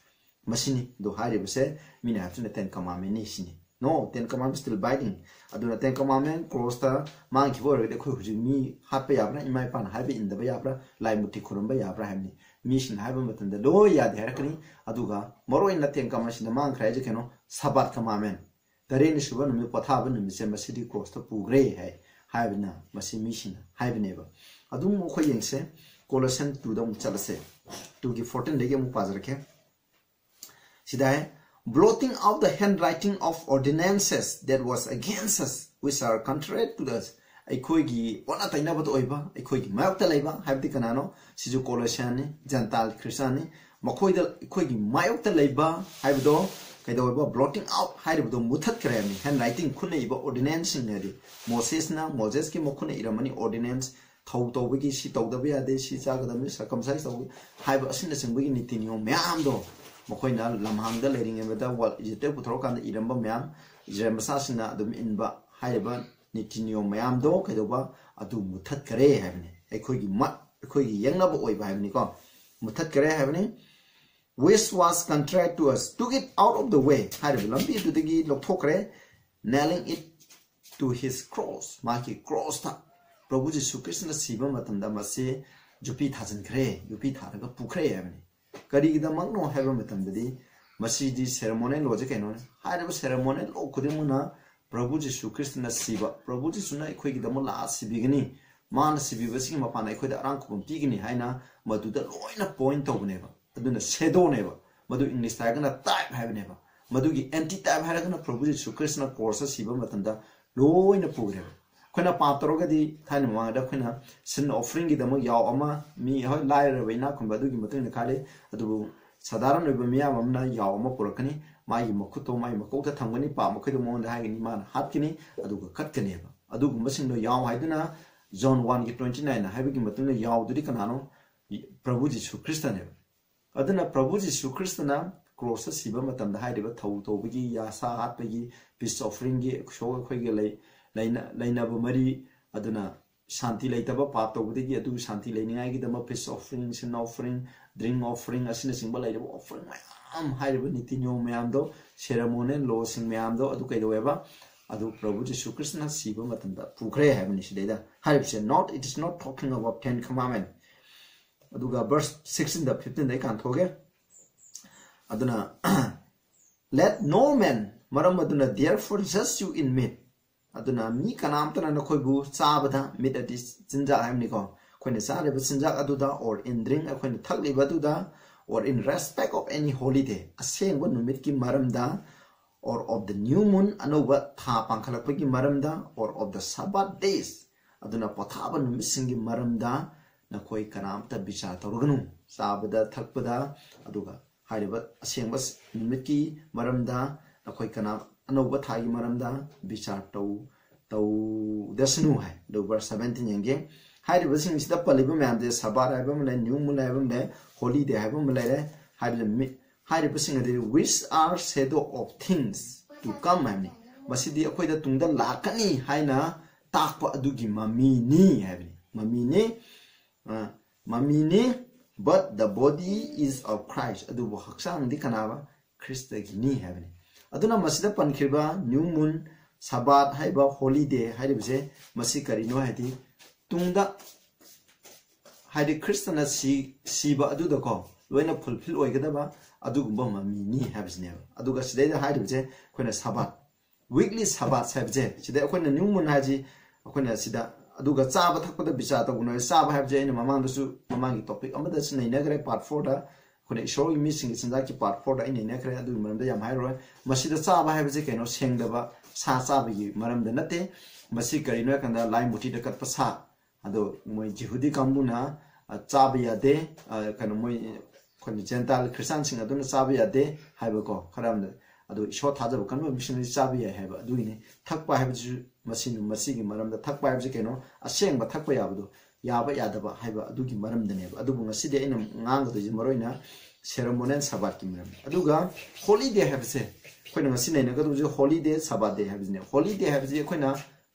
ꯃꯁꯤꯅꯤ ꯑꯗꯣ ꯍꯥꯏꯔꯤꯕꯁꯦ, ꯃꯤꯅ ꯍꯥꯏꯕꯁꯤꯅ Ten Commandment ꯅꯤ ꯁꯤꯅꯤ꯫ No, Ten Commandment still binding꯫ ꯑꯗꯨꯅ Ten Commandment cross ꯇ ꯃꯥꯡꯈꯤꯕ ꯑꯣꯏꯔꯒꯗꯤ ꯑꯩꯈꯣꯏ ꯍꯧꯖꯤꯛ ꯃꯤ ꯍꯥꯠꯄ ꯌꯥꯕ꯭ꯔꯥ, ꯏꯃꯥ ꯏꯄꯥꯅ ꯍꯥꯏꯕ ꯏꯟꯗꯕ ꯌꯥꯕ꯭ꯔꯥ, ꯂꯥꯏ ꯃꯨꯔꯇꯤ ꯈꯨꯔꯨꯝꯕ ꯌꯥꯕ꯭ꯔꯥ ꯍꯥꯏꯕꯅꯤ꯫ ꯃꯤꯁꯤꯡꯅ ꯍꯥꯏꯕ ꯃꯇꯝꯗ ꯂꯣꯏ ꯌꯥꯗꯦ ꯍꯥꯏꯔꯛꯀꯅꯤ꯫ ꯑꯗꯨꯒ ꯃꯔꯨꯑꯣꯏꯅ Ten Commandment ꯁꯤꯗ ꯃꯥꯡꯈ꯭ꯔꯦ ꯍꯥꯏꯁꯦ ꯀꯩꯅꯣ? Sabbath Commandment꯫ ꯇꯔꯦꯠꯅꯤ ꯁꯨꯕ ꯅꯨꯃꯤꯠ, ꯄꯣꯊꯥꯕ ꯅꯨꯃꯤꯠꯁꯦ ꯃꯁꯤꯗꯤ cross ꯇ ꯄꯨꯈ꯭ꯔꯦ ꯍꯥꯏ, ꯍꯥꯏꯕꯅ ꯃꯁꯤ ꯃꯤꯁꯤꯡꯅ ꯍꯥꯏꯕꯅꯦꯕ꯫ ꯑꯗꯨꯝ ꯑꯩꯈꯣꯏ ꯌꯦꯡꯁꯦ, Colossians two ꯗ ꯑꯃꯨꯛ ꯆꯠꯂꯁꯦ꯫ Two ꯒꯤ fourteen ꯗꯒꯤ ꯑꯃꯨꯛ ꯄꯥꯖꯔꯛꯀꯦ꯫ ꯁꯤꯗ ꯍꯥꯏ, blotting out the handwriting of ordinances that was against us, which are contrary to us, ꯑꯩꯈꯣꯏꯒꯤ ꯑꯣꯟꯅ ꯇꯩꯅꯕꯗ ꯑꯣꯏꯕ, ꯑꯩꯈꯣꯏꯒꯤ ꯃꯥꯌꯣꯛꯇ ꯂꯩꯕ ꯍꯥꯏꯕꯗꯤ ꯀꯅꯥꯅꯣ? ꯁꯤꯁꯨ ꯀꯣꯂꯣꯁꯤꯌꯥꯟꯅꯤ, ꯖꯦꯟꯇꯥꯏꯜ ꯈ꯭ꯔꯤꯁꯇꯥꯟꯅꯤ꯫ ꯃꯈꯣꯏꯗ, ꯑꯩꯈꯣꯏꯒꯤ ꯃꯥꯌꯣꯛꯇ ꯂꯩꯕ ꯍꯥꯏꯕꯗꯣ ꯀꯩꯗꯧꯋꯦꯕ? Blotting out ꯍꯥꯏꯔꯤꯕꯗꯣ ꯃꯨꯊꯠꯈ꯭ꯔꯦ ꯍꯥꯏꯕꯅꯤ꯫ Hand writing, ꯈꯨꯠꯅ ꯏꯕ ordinanceꯁꯤꯡ ꯍꯥꯏꯗꯤ ꯃꯣꯁꯦꯁꯅ, ꯃꯣꯁꯦꯁꯀꯤ ꯃꯈꯨꯠꯅ ꯏꯔꯝꯃꯅꯤ ordinance, ꯊꯧ ꯇꯧꯕꯒꯤ, ꯁꯤ ꯇꯧꯗꯕ ꯌꯥꯗꯦ, ꯁꯤ ꯆꯥꯒꯗꯕꯅꯤ, circumcise ꯇꯧꯕ ꯍꯥꯏꯕ ꯑꯁꯤꯅꯆꯤꯡꯕꯒꯤ ꯅꯤꯇꯤ ꯅꯤꯌꯣꯝ ꯃꯌꯥꯝꯗꯣ ꯃꯈꯣꯏꯅ ꯂꯝꯍꯥꯡꯗ ꯂꯩꯔꯤꯉꯩꯗ, ꯋꯥ-, ꯏꯖꯤꯞꯇ ꯄꯨꯊꯣꯔꯛꯀꯥꯟꯗ ꯏꯔꯝꯕ ꯃꯌꯥꯝ, ꯏꯖꯔꯦꯜ ꯃꯆꯥꯁꯤꯡꯅ ꯑꯗꯨꯝ ꯏꯟꯕ ꯍꯥꯏꯔꯤꯕ ꯅꯤꯇꯤ ꯅꯤꯌꯣꯝ ꯃꯌꯥꯝꯗꯣ ꯀꯩꯗꯧꯕ? ꯑꯗꯨ ꯃꯨꯊꯠꯈꯔꯦ ꯍꯥꯏꯕꯅꯤ꯫ ꯑꯩꯈꯣꯏꯒꯤ ꯃ-, ꯑꯩꯈꯣꯏꯒꯤ ꯌꯦꯛꯅꯕ ꯑꯣꯏꯕ ꯍꯥꯏꯕꯅꯤꯀꯣ꯫ ꯃꯨꯊꯠꯈꯔꯦ ꯍꯥꯏꯕꯅꯤ꯫ Which was contrary to us, took it out of the way ꯍꯥꯏꯔꯤꯕ ꯂꯝꯕꯤ ꯑꯗꯨꯗꯒꯤ ꯂꯧꯊꯣꯛꯈ꯭ꯔꯦ, nailing it to his cross, ꯃꯥꯒꯤ crossꯇ꯫ ꯄ꯭ꯔꯚꯨ ꯖꯤꯁꯨ ꯈ꯭ꯔꯤꯁꯇꯅ ꯁꯤꯕ ꯃꯇꯝꯗ ꯃꯁꯤ ꯌꯣꯠꯄꯤ ꯊꯥꯖꯤꯟꯈ꯭ꯔꯦ, ꯌꯣꯠꯄꯤ ꯊꯥꯔꯒ ꯄꯨꯈ꯭ꯔꯦ ꯍꯥꯏꯕꯅꯤ꯫ ꯀꯔꯤꯒꯤꯗꯃꯛꯅꯣ ꯍꯥꯏꯕ ꯃꯇꯝꯗꯗꯤ ꯃꯁꯤꯗꯤ ceremonial lawꯁꯦ ꯀꯩꯅꯣꯅꯤ? ꯍꯥꯏꯔꯤꯕ ceremonial law ꯈꯨꯗꯤꯡꯃꯛꯅ ꯄ꯭ꯔꯚꯨ ꯖꯤꯁꯨ ꯈ꯭ꯔꯤꯁꯇꯅ ꯁꯤꯕ, ꯄ꯭ꯔꯚꯨ ꯖꯤꯁꯨꯅ ꯑꯩꯈꯣꯏꯒꯤꯗꯃꯛ ꯂꯥꯛꯑ ꯁꯤꯕꯤꯒꯅꯤ, ꯃꯥꯅ ꯁꯤꯕꯤꯕꯁꯤꯒꯤ ꯃꯄꯥꯟꯅ ꯑꯩꯈꯣꯏꯗ ꯑꯔꯥꯡ ꯈꯨꯕꯝ ꯄꯤꯒꯅꯤ ꯍꯥꯏꯅ ꯃꯗꯨꯗ ꯂꯣꯏꯅ point ꯇꯧꯕꯅꯦꯕ꯫ ꯑꯗꯨꯅ shadowꯅꯦꯕ, ꯃꯗꯨ Englishꯇ ꯍꯥꯏꯔꯒꯅ type ꯍꯥꯏꯕꯅꯦꯕ꯫ ꯃꯗꯨꯒꯤ antitype ꯍꯥꯏꯔꯒꯅ ꯄ꯭ꯔꯚꯨ ꯖꯤꯁꯨ ꯈ꯭ꯔꯤꯁꯇꯅ crossꯇ ꯁꯤꯕ ꯃꯇꯝꯗ ꯂꯣꯏꯅ ꯄꯨꯈ꯭ꯔꯦꯕ꯫ ꯑꯩꯈꯣꯏꯅ ꯄꯥꯞ ꯇꯧꯔꯒꯗꯤ ꯊꯥꯏꯅ ꯃꯃꯥꯡꯗ ꯑꯩꯈꯣꯏꯅ sin offeringꯒꯤꯗꯃꯛ ꯌꯥꯎ ꯑꯃ, ꯃꯤ ꯍꯣꯏ ꯂꯥꯏꯔꯕ ꯏꯅꯥꯛ ꯈꯨꯟꯕ ꯑꯗꯨꯒꯤ ꯃꯇꯨꯡ ꯏꯟꯅ ꯈꯥꯏꯔꯦ꯫ ꯑꯗꯨꯕꯨ ꯁꯥꯙꯥꯔꯟ ꯑꯣꯏꯕ ꯃꯤꯌꯥꯝ ꯑꯃꯅ ꯌꯥꯎ ꯑꯃ ꯄꯨꯔꯛꯀꯅꯤ, ꯃꯥꯒꯤ ꯃꯈꯨꯠꯇꯣ ꯃꯥꯒꯤ ꯃꯀꯣꯛꯇ ꯊꯝꯒꯅꯤ, ꯄꯥꯞ ꯃꯈꯩꯗꯣ ꯃꯉꯣꯟꯗ ꯍꯥꯏꯒꯅꯤ, ꯃꯥꯅ ꯍꯥꯠꯀꯅꯤ, ꯑꯗꯨꯒ ꯀꯠꯀꯅꯦꯕ꯫ ꯑꯗꯨꯒꯨꯝꯕꯁꯤꯡꯗꯣ ꯌꯥꯎ ꯍꯥꯏꯗꯨꯅ John oneꯒꯤ twenty nine ꯍꯥꯏꯕꯒꯤ ꯃꯇꯨꯡꯗ ꯌꯥꯎꯗꯨꯗꯤ ꯀꯅꯥꯅꯣ? ꯄ꯭ꯔꯚꯨ ꯖꯤꯁꯨ ꯈ꯭ꯔꯤꯁꯇꯅꯦꯕ꯫ ꯑꯗꯨꯅ ꯄ꯭ꯔꯚꯨ ꯖꯤꯁꯨ ꯈ꯭ꯔꯤꯁꯇꯅ crossꯇ ꯁꯤꯕ ꯃꯇꯝꯗ ꯍꯥꯏꯔꯤꯕ ꯊꯧ ꯇꯧꯕꯒꯤ, ꯌꯥ ꯁꯥ ꯍꯥꯠꯄꯒꯤ, peace offeringꯒꯤ, ꯁꯣ ꯑꯩꯈꯣꯏꯒ ꯂꯩ-, ꯂꯩꯅ-, ꯂꯩꯅꯕ ꯃꯔꯤ, ꯑꯗꯨꯅ ꯁꯥꯟꯇꯤ ꯂꯩꯇꯕ ꯄꯥꯞ ꯇꯧꯕꯗꯒꯤ ꯑꯗꯨ ꯁꯥꯟꯇꯤ ꯂꯩꯅꯤꯡꯉꯥꯏꯒꯤꯗꯃꯛ peace offering, sin offering, drink offering ꯑꯁꯤꯅꯆꯤꯡꯕ ꯂꯩꯔꯤꯕ offering ꯃꯌꯥꯝ, ꯍꯥꯏꯔꯤꯕ ꯅꯤꯇꯤ ꯅꯤꯌꯣꯝ ꯃꯌꯥꯝꯗꯣ, ceremonial lawꯁꯤꯡ ꯃꯌꯥꯝꯗꯣ ꯑꯗꯨ ꯀꯩꯗꯧꯋꯦꯕ? ꯑꯗꯨ ꯄ꯭ꯔꯚꯨ ꯖꯤꯁꯨ ꯈ꯭ꯔꯤꯁꯇꯅ ꯁꯤꯕ ꯃꯇꯝꯗ ꯄꯨꯈ꯭ꯔꯦ ꯍꯥꯏꯕꯅꯤ꯫ ꯁꯤꯗꯩꯗ ꯍꯥꯏꯔꯤꯕꯁꯦ, not, it is not talking about Ten Commandment꯫ ꯑꯗꯨꯒ verse sixteenꯗ fifteenꯗ ꯑꯩ ꯀꯥꯟꯊꯣꯛꯑꯒꯦ꯫ ꯑꯗꯨꯅ, "Let no man, ꯃꯔꯝ ꯑꯗꯨꯅ, therefore judge you in meat"꯫ ꯑꯗꯨꯅ ꯃꯤ ꯀꯅꯥꯝꯇꯅ ꯅꯈꯣꯏꯕꯨ ꯆꯥꯕꯗ, meat ꯑꯗꯤ ꯆꯤꯟꯖꯥꯛ ꯍꯥꯏꯕꯅꯤꯀꯣ, ꯑꯩꯈꯣꯏꯅ ꯆꯥꯔꯤꯕ ꯆꯤꯟꯖꯥꯛ ꯑꯗꯨꯗ, or in drink, ꯑꯩꯈꯣꯏꯅ ꯊꯛꯂꯤꯕ ꯑꯗꯨꯗ, or in respect of any holy day, ꯑꯁꯦꯡꯕ ꯅꯨꯃꯤꯠꯀꯤ ꯃꯔꯝꯗ, or of the new moon, ꯑꯅꯧꯕ ꯊꯥ ꯄꯥꯡꯈꯠꯂꯛꯄꯒꯤ ꯃꯔꯝꯗ, or of the Sabbath days, ꯑꯗꯨꯅ ꯄꯣꯊꯥꯕ ꯅꯨꯃꯤꯠꯁꯤꯡꯒꯤ ꯃꯔꯝꯗ ꯅꯈꯣꯏ ꯀꯅꯥꯝꯇ ꯕꯤꯆꯥꯔ ꯇꯧꯔꯒꯅꯨ꯫ ꯆꯥꯕꯗ ꯊꯛꯄꯗ, ꯑꯗꯨꯒ ꯍꯥꯏꯔꯤꯕ ꯑꯁꯦꯡꯕ ꯅꯨꯃꯤꯠꯀꯤ ꯃꯔꯝꯗ ꯅꯈꯣꯏ ꯀꯅꯥ, ꯑꯅꯧꯕ ꯊꯥꯒꯤ ꯃꯔꯝꯗ ꯕꯤꯆꯥꯔ ꯇꯧ ꯇꯧꯗꯁꯅꯨ ꯍꯥꯏ꯫ ꯑꯗꯨ verse seventeen ꯌꯦꯡꯒꯦ꯫ ꯍꯥꯏꯔꯤꯕꯁꯤꯡꯁꯤꯗ ꯄꯜꯂꯤꯕ ꯃꯌꯥꯝꯁꯦ, ꯁꯕꯥꯠ ꯍꯥꯏꯕ ꯑꯃ ꯂꯩ, ꯅ꯭ꯌꯨ ꯃꯨꯟ ꯍꯥꯏꯕ ꯑꯃ ꯂꯩ, ꯍꯣꯂꯤꯗꯦ ꯍꯥꯏꯕ ꯑꯃ ꯂꯩꯔꯦ꯫ ꯍꯥꯏꯔꯤꯕ ꯃꯤ-, ꯍꯥꯏꯔꯤꯕꯁꯤꯡ ꯑꯗꯨꯗꯤ which are shadow of things to come ꯍꯥꯏꯕꯅꯤ꯫ ꯃꯁꯤꯗꯤ ꯑꯩꯈꯣꯏꯗ ꯇꯨꯡꯗ ꯂꯥꯛꯀꯅꯤ ꯍꯥꯏꯅ ꯇꯥꯛꯄ ꯑꯗꯨꯒꯤ ꯃꯃꯤꯅꯤ ꯍꯥꯏꯕꯅꯤ꯫ ꯃꯃꯤꯅꯤ, ꯑ, ꯃꯃꯤꯅꯤ, but the body is of Christ, ꯑꯗꯨꯕꯨ ꯍꯛꯆꯥꯡꯗꯤ ꯀꯅꯥꯕ? ꯈ꯭ꯔꯤꯁꯇꯒꯤꯅꯤ ꯍꯥꯏꯕꯅꯤ꯫ ꯑꯗꯨꯅ ꯃꯁꯤꯗ ꯄꯟꯈ꯭ꯔꯤꯕ ꯅ꯭ꯌꯨ ꯃꯨꯟ, ꯁꯕꯥꯠ ꯍꯥꯏꯕ ꯍꯣꯂꯤꯗꯦ ꯍꯥꯏꯔꯤꯕꯁꯦ ꯃꯁꯤ ꯀꯔꯤꯅꯣ ꯍꯥꯏꯗꯤ, ꯇꯨꯡꯗ ꯍꯥꯏꯗꯤ ꯈ꯭ꯔꯤꯁꯇꯅ ꯁꯤ-, ꯁꯤꯕ ꯑꯗꯨꯗꯀꯣ ꯂꯣꯏꯅ ꯐꯨꯜꯐꯤꯜ ꯑꯣꯏꯒꯗꯕ ꯑꯗꯨꯒꯨꯝꯕ ꯃꯃꯤꯅꯤ ꯍꯥꯏꯕꯁꯤꯅꯦꯕ꯫ ꯑꯗꯨꯒ ꯁꯤꯗꯩꯗ ꯍꯥꯏꯔꯤꯕꯁꯦ ꯑꯩꯈꯣꯏꯅ ꯁꯕꯥꯠ, ꯋꯤꯛꯂꯤ ꯁꯕꯥꯠ ꯍꯥꯏꯕꯁꯦ, ꯁꯤꯗ ꯑꯩꯈꯣꯏꯅ ꯅ꯭ꯌꯨ ꯃꯨꯟ ꯍꯥꯏꯁꯤ ꯑꯩꯈꯣꯏꯅ ꯁꯤꯗ, ꯑꯗꯨꯒ ꯆꯥꯕ ꯊꯛꯄꯗ ꯕꯤꯆꯥꯔ ꯇꯧꯒꯅꯨ ꯍꯥꯏ꯫ ꯆꯥꯕ ꯍꯥꯏꯕꯁꯦ ꯑꯩꯅ ꯃꯃꯥꯡꯗꯁꯨ, ꯃꯃꯥꯡꯒꯤ ꯇꯣꯄꯤꯛ ꯑꯃꯗꯁꯨ ꯅꯩꯅꯈ꯭ꯔꯦ, ꯄꯥꯔꯠ ꯐꯣꯔꯗ꯫ ꯑꯩꯈꯣꯏꯅ ꯏꯁꯣꯔꯒꯤ ꯃꯤꯁꯤꯡꯒꯤ ꯆꯤꯟꯖꯥꯛꯀꯤ ꯄꯥꯔꯠ ꯐꯣꯔꯗ ꯑꯩ ꯅꯩꯅꯈ꯭ꯔꯦ, ꯑꯗꯨꯒꯤ ꯃꯔꯝꯗ ꯌꯥꯝ ꯍꯥꯏꯔꯔꯣꯏ꯫ ꯃꯁꯤꯗ ꯆꯥꯕ ꯍꯥꯏꯕꯁꯦ ꯀꯩꯅꯣ? ꯁꯦꯡꯗꯕ ꯁꯥ ꯆꯥꯕꯒꯤ ꯃꯔꯝꯗ ꯅꯠꯇꯦ꯫ ꯃꯁꯤ ꯀꯔꯤꯅꯣ ꯍꯥꯏ ꯀꯥꯟꯗ ꯂꯥꯏ ꯃꯨꯔꯇꯤꯗ ꯀꯠꯄ ꯁꯥ, ꯑꯗꯣ ꯃꯣꯏ ꯖꯤꯍꯨꯗꯤ ꯀꯥꯡꯕꯨꯅ, ꯑ, ꯆꯥꯕ ꯌꯥꯗꯦ, ꯑ, ꯀꯩꯅꯣ, ꯃꯣꯏ ꯑꯩꯈꯣꯏꯅ ꯖꯦꯟꯇꯥꯏꯜ ꯈ꯭ꯔꯤꯁꯇꯥꯟꯁꯤꯡ ꯑꯗꯨꯅ ꯆꯥꯕ ꯌꯥꯗꯦ ꯍꯥꯏꯕꯀꯣ, ꯈꯔ ꯑꯃꯅ꯫ ꯑꯗꯣ ꯏꯁꯣꯔ ꯊꯥꯖꯕ ꯀꯟꯕ ꯃꯤꯁꯤꯡꯅꯗꯤ ꯆꯥꯕ ꯌꯥꯏ ꯍꯥꯏꯕ꯫ ꯑꯗꯨꯒꯤꯅꯤ ꯊꯛꯄ ꯍꯥꯏꯕꯁꯤꯁꯨ, ꯃꯁꯤ, ꯃꯁꯤꯒꯤ ꯃꯔꯝꯗ ꯊꯛꯄ ꯍꯥꯏꯕꯁꯤ ꯀꯩꯅꯣ? ꯑꯁꯦꯡꯕ ꯊꯛꯄ ꯌꯥꯕꯗꯣ, ꯌꯥꯕ ꯌꯥꯗꯕ ꯍꯥꯏꯕ ꯑꯗꯨꯒꯤ ꯃꯔꯝꯗꯅꯦꯕ꯫ ꯑꯗꯨꯕꯨ ꯉꯁꯤꯗꯤ ꯑꯩꯅ ꯉꯥꯡꯒꯗꯣꯏꯁꯦ ꯃꯔꯨ ꯑꯣꯏꯅ ꯁꯦꯔꯦꯃꯣꯅꯤꯌꯦꯜ ꯁꯕꯥꯠꯀꯤ ꯃꯔꯝꯗ꯫ ꯑꯗꯨꯒ ꯍꯣꯂꯤꯗꯦ ꯍꯥꯏꯕꯁꯦ, ꯑꯩꯈꯣꯏꯅ ꯉꯁꯤ ꯅꯩꯅꯒꯗꯧꯁꯦ ꯍꯣꯂꯤꯗꯦ, ꯁꯕꯥꯠ ꯗꯦ ꯍꯥꯏꯕꯁꯤꯅꯦ꯫ ꯍꯣꯂꯤꯗꯦ ꯍꯥꯏꯕꯁꯤ ꯑꯩꯈꯣꯏꯅ